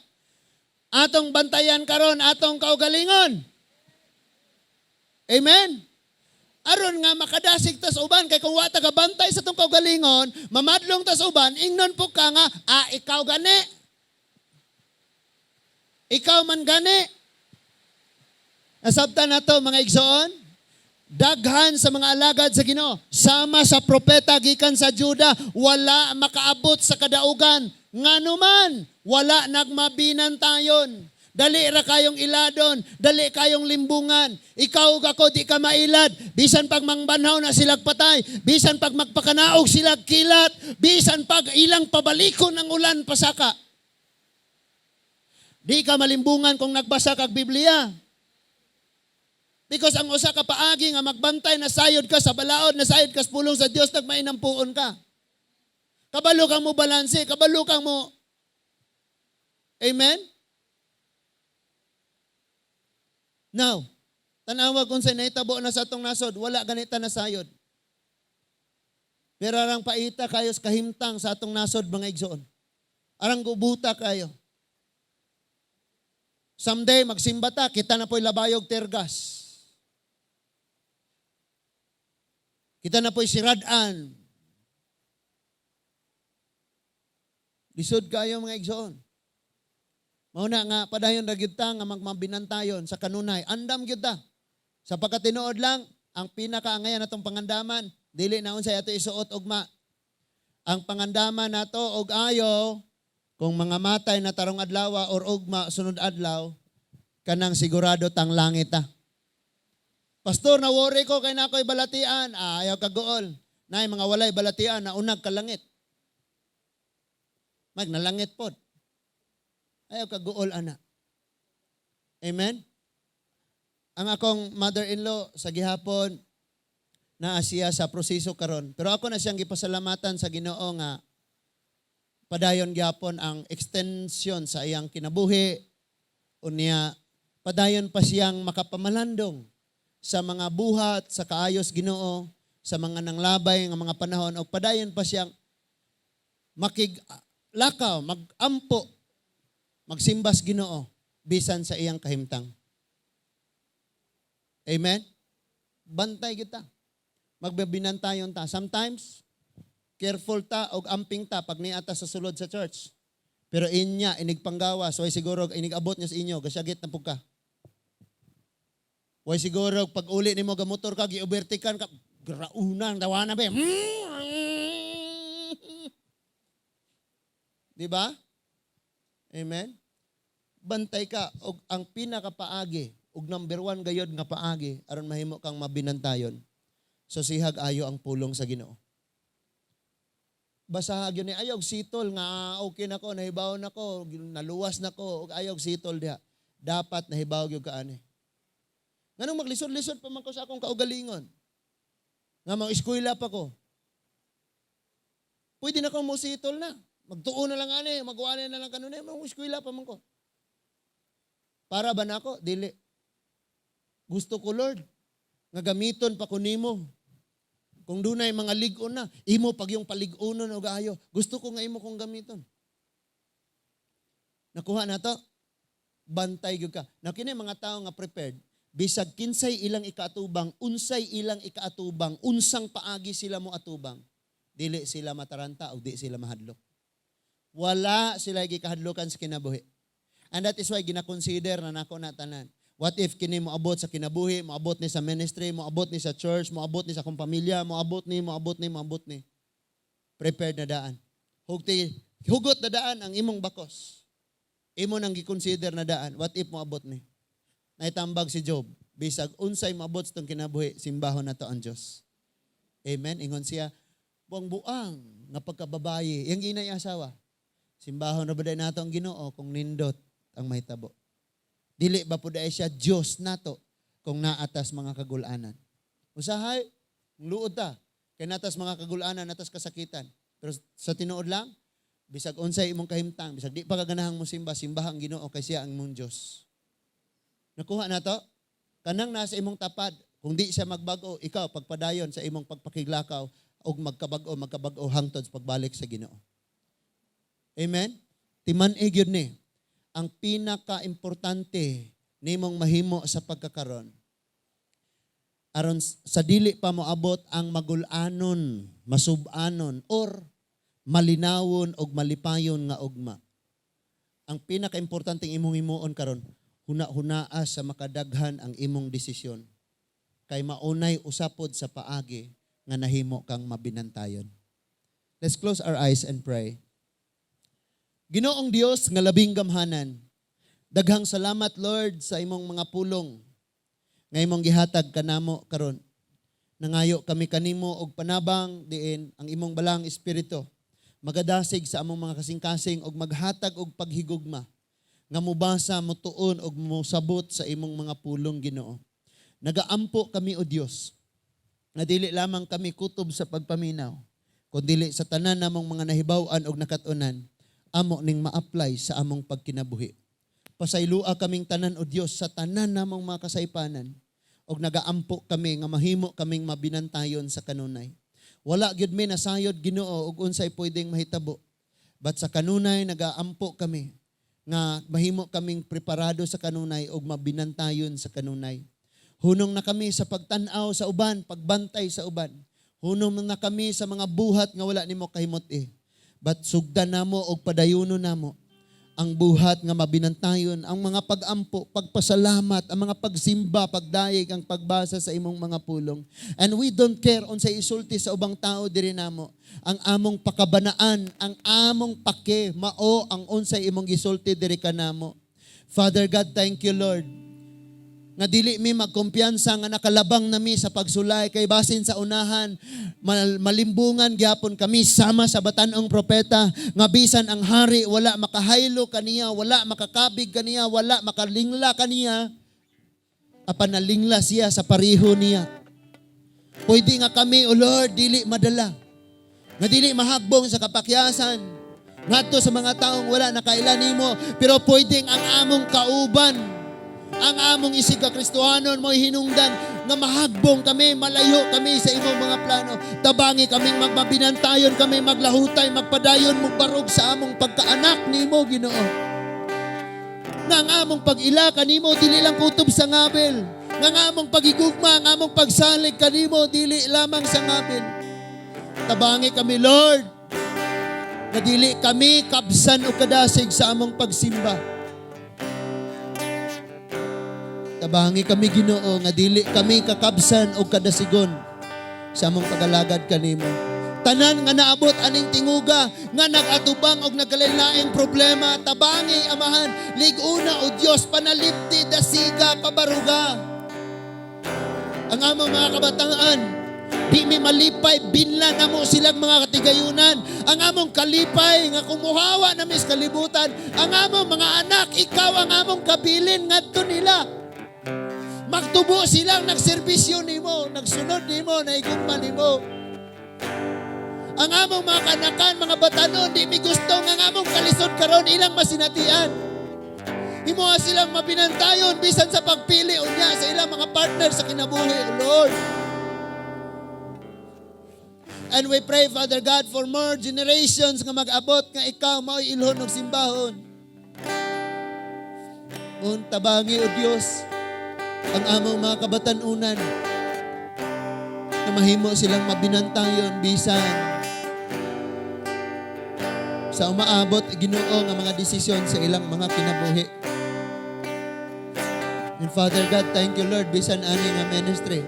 Atong bantayan karon atong kaugalingon. Amen? Aron nga makadasig tas uban, kay kung wa ta kabantay sa atong kaugalingon, mamadlong tas uban, ingnon po ka nga, "Ah, ikaw gani. Ikaw man gani." Nasabtan nato, mga igsoon, daghan sa mga alagad sa Ginoo, sama sa propeta gikan sa Juda, wala makaabot sa kadaugan. Ngano man, wala nagmabinantayon. Dali ra kayong iladon, dali kayong limbungan. Ikaw ug ako, di ka mailad. Bisan pag mangbanhaw na silag patay, bisan pag magpakanaog silag kilat, bisan pag ilang pabalikon ang ulan pasaka. Di ka malimbungan kung nagbasa kag Biblia. Because ang usa ka paagi nga magbantay na sayod ka sa balaod, na sayod ka sa pulong sa Dios, nagmainampuon ka. Kabalo kang mo balanse, kabalo kang mo. Amen? Now, tanawa kung sa nahitabo na sa atong nasod, wala ganita na sayod. Pero arang paita kayo sa kahimtang sa atong nasod, mga igsoon. Arang gubuta kayo. Someday, magsimba ta, kita na po'y labayog tergas. Kita na po'y siradaan. Lisod kayo, mga igsoon. Mao na nga padayon ra gyud ta nga magmabinantayon sa kanunay. Andam gyud ta. Sa pagkatinuod lang, ang pinakaangayan natong pangandaman, dili na unsay ato isuot ugma. Ang pangandaman nato og ayo kung mga matay na tarong adlaw or ugma sunod adlaw, kanang sigurado tang langit ta. "Pastor, na worry ko kay na ako'y balatian." Ah, ayaw kaguol. Nay mga walay balatian na unag kalangit. Magnalangit pod. Ayaw kaguol ana. Amen? Ang akong mother-in-law sa gihapon naa siya sa proseso karon. Pero ako na siyang gipasalamatan sa Ginoo nga padayon gihapon ang extension sa iyang kinabuhi, unya padayon pa siyang makapamalandong sa mga buhat sa kaayos Ginoo sa mga nanglabay nga mga panahon, og padayon pa siyang makiglakaw, magampo, magsimbas Ginoo bisan sa iyang kahimtang. Amen? Bantay kita. Magbabinantayon ta. Sometimes, careful ta og amping ta pag niata sa sulod sa church. Pero inya, inig panggawa, so ay siguro inig abot niya sa inyo, gasyagit na pug ka. Way siguro pag uli nimo gamotor ka, gi-overtaken ka, graunang dawa na ba? Di ba? Amen? Bantay ka og ang pinakapaagi og number one gayod nga paagi aron mahimo kang mabinantayon. So sihag ayo ang pulong sa Ginoo. Basahag yun ni ayaw sitol nga, "Ah, okay na ko, nahibaw na ko, naluwas na ko," og ayaw sitol diha. Dapat nahibaw gyud ka ani. Nganong maglisod-lisod pa man ko sa akong kaugalingon? Nga mga eskwela pa ko. Pwede na kong mositol na. Magtuo na lang ani, magkuha na lang kanunay, mga eskwela pa man ko. Para ba nako? Dili. Gusto ko, Lord, nga gamiton pa ko nimo. Kung dunay mga lig-on na, imo pag yung palig-onon og ayo. Gusto ko nga imo kong gamiton. Nakuha na to? Bantay gyud ka. Na kini mga tao nga prepared, bisag kinsay ilang ikaatubang, unsay ilang ikaatubang, unsang paagi sila mo atubang, dili sila mataranta o di sila mahadlok. Wala sila gikahadlokan sa kinabuhi. And that is why gina-consider na nako na tanan. What if kini moabot sa kinabuhi, moabot ni sa ministry, moabot ni sa church, moabot ni sa akong pamilya, moabot ni, moabot ni, moabot ni? Prepared na daan. Hugti, hugot na daan ang imong bakos. Imo nang gi-consider na daan. What if moabot ni? Naitambag si Job, bisag unsay moabot sa itong kinabuhi, simbahon na to ang Diyos. Amen? Ingon siya, "Buang-buang nga pagkababayi." Yang ginay asawa. "Simbahon na ba nato ang Ginoo kung nindot ang mahitabo? Dili ba po dahil siya Diyos nato kung naatas mga kagulanan?" Usahay, luod ta. Kay natas mga kagulanan, natas kasakitan. Pero sa tinuod lang, bisag unsay imong kahimtang, bisag di pa kaganahang mo simba, simbahang Ginoo kay siya ang imong Diyos. Nakuha na to? Kanang nasa imong tapad, kung di siya magbag-o, ikaw pagpadayon sa imong pagpakiglakaw og magkabag-o, magkabag-o hangtod sa pagbalik sa Ginoo. Amen? Timan-i gyud ni ang pinaka-importante nimong mahimo sa pagkakaron. Aron sa dili pa moabot ang magul-anon, masub-anon or malinawon og malipayon nga ugma. Ang pinakaimportanteng imong himuon karon, huna-hunaa sa makadaghan ang imong desisyon. Kay maunay usapod sa paagi nga nahimo kang mabinantayon. Let's close our eyes and pray. Ginoong Dios nga labing gamhanan, daghang salamat, Lord, sa imong mga pulong nga imong gihatag kanamo karon. Nangayo kami kanimo og panabang diin ang imong Balaang Espiritu magadasig sa among mga kasing-kasing og maghatag og paghigugma nga mubasa, mutuon og mosabot sa imong mga pulong, Ginoo. Nagaampo kami, o Dios, nga dili lamang kami kutob sa pagpaminaw, kundi sa tanan namong mga nahibaw-an og nakat-unan, amo ning ma-apply sa among pagkinabuhi. Pasaylua kaming tanan, o Dios, sa tanan namong mga kasaypanan og nagaampo kami nga mahimo kaming mabinantayon sa kanunay. Wala gyud mi nasayod, Ginoo, og unsay pwedeng mahitabo. But sa kanunay nagaampo kami nga mahimo kaming preparado sa kanunay og mabinantayon sa kanunay. Hunong na kami sa pagtan-aw sa uban, pagbantay sa uban. Hunong na kami sa mga buhat nga wala nimo kahimut-i. But sugdan namo og padayuno namo ang buhat nga mabinantayon, ang mga pag-ampo, pagpasalamat, ang mga pagsimba, pagdayeg, ang pagbasa sa imong mga pulong. And we don't care unsay isulti sa ubang tao diri namo. Ang among pakabanaan, ang among pake, mao ang unsay imong gisulti diri kanamo. Father God, thank you, Lord, nga dili mi magkumpiyansa nga nakalabang nami sa pagsulay kay basin sa unahan malimbungan gyapon kami sama sa batan-ong propeta nga bisan ang hari wala makahaylo kaniya, wala makakabig kaniya, wala makalingla kaniya, apan nalingla siya sa pariho niya. Pwede nga kami, O Lord, dili madala, nga dili mahagbong sa kapakyasan ngadto sa mga taong wala nakaila nimo, pero pwedeng ang among kauban, ang among isig ka Kristohanon mo hinungdan nga mahagbong kami, malayo kami sa imong mga plano. Tabangi kaming magmabinantayon kami, maglahutay, magpadayon, magbarog sa among pagkaanak nimo, Ginoo. Nga ang among pag-ila kanimo dili lang kutob sa ngabil. Nga ang among pagigugma, ang among pagsalig kanimo dili lamang sa ngabil. Tabangi kami, Lord, nga dili kami kabsan o kadasig sa among pagsimba. Tabangi kami, Ginoo, nga dili kami kakabsan o kadasigon sa among pagalagad kanimo. Tanan nga naabot aning tinguga nga nag-atubang og nagkalain problema, tabangi, Amahan, lig-una o Dios, panalipti, dasiga, pabaruga. Ang among mga kabataan, di mi malipay, binla namo silang mga katigayunan. Ang among kalipay nga kumuhawa na sa kalibutan. Ang among mga anak, ikaw ang among kabilin ngadto nila. Magtubo silang nagserbisyo nimo, nagsunod nimo, naigugma nimo. Ang among mga kanakan, mga batanon, di mi gusto nga ang among kalisod karon ilang masinatian. Himoa silang mabinantayon bisan sa pagpili unya sa ilang mga partner sa kinabuhi, O Lord. And we pray, Father God, for more generations nga mag-abot nga ikaw mao'y ilhon og simbahon. Un tabangi, O Dios, ang among mga kabatanunan na mahimo silang mabinantayon bisan sa umaabot, Ginoo, nga mga desisyon sa ilang mga kinabuhi. And Father God, thank you, Lord, bisan ani nga ministry.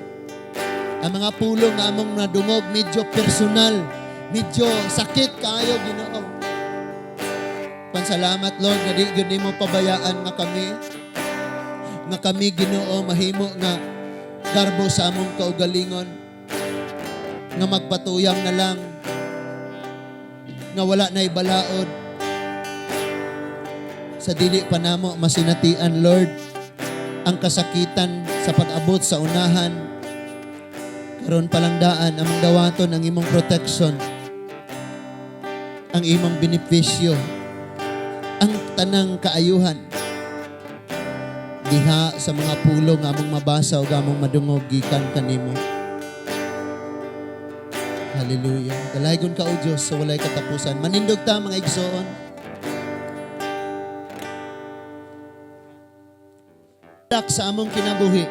Ang mga pulong nga among nadungog medyo personal, medyo sakit kaayo, Ginoo. Pansalamat, Lord, nga di gyud nimo pabayaan nga kami, Ginoo, mahimo nga garbo sa among kaugalingon nga magpatuyang na lang nga wala na balaod sa dili pa namo masinatian, Lord, ang kasakitan sa pag-abot sa unahan. Karon palang daan among dawaton ang imong protection, ang imong benepisyo, ang tanang kaayuhan diha sa mga pulong nga among mabasa o among madungog gikan kanimo. Hallelujah. Dalaygon ka, O Diyos, sa walay katapusan. Manindog ta, mga igsoon. Dak sa among kinabuhi.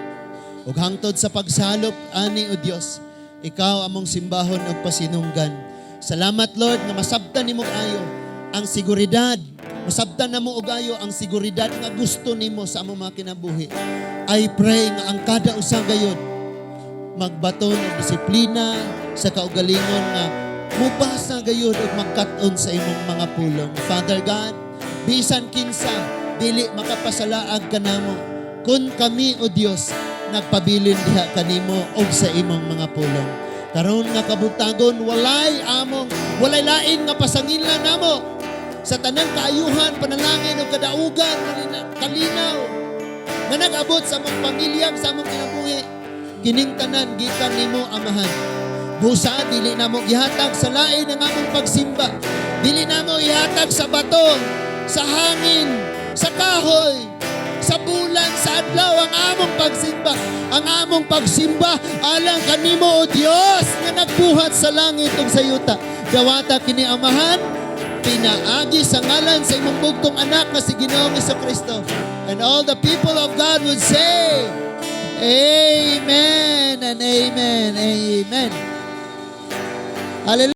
Ug hangtod sa pagsalop ani, O Dios, ikaw among simbahon ug pasinunggan. Salamat, Lord, nga masabtan nimo ayo ang seguridad. Masabtan namo og ayo ang seguridad nga gusto nimo sa among mga kinabuhi. I pray nga ang kada usa gayod magbaton og disiplina sa kaugalingon nga mubasa gayud ug magkat-on sa imong mga pulong. Father God, bisan kinsa dili makapasalaag kanamo kun kami, O Dios, nagpabilin diha kanimo og sa imong mga pulong. Karon nga kabuntagon, walay lain nga pasanginlan namo sa tanang kaayuhan, panalangin ug kadaugan, kalinaw nga nag-abot sa among pamilya, sa among kinabuhi. Kining tanan gikan nimo, Amahan. Busa dili namo gihatag sa lain ang among pagsimba. Dili namo ihatag sa bato, sa hangin, sa kahoy, sa bulan, sa adlaw ang among pagsimba. Ang among pagsimba alang kanimo, O Dios, nga nagbuhat sa langit ug sa yuta. Dawata kini, Amahan, pinaagi sa ngalan sa imong bugtong anak nga si Ginoong Kristo. And all the people of God would say, "Amen and amen, amen." Hallelujah.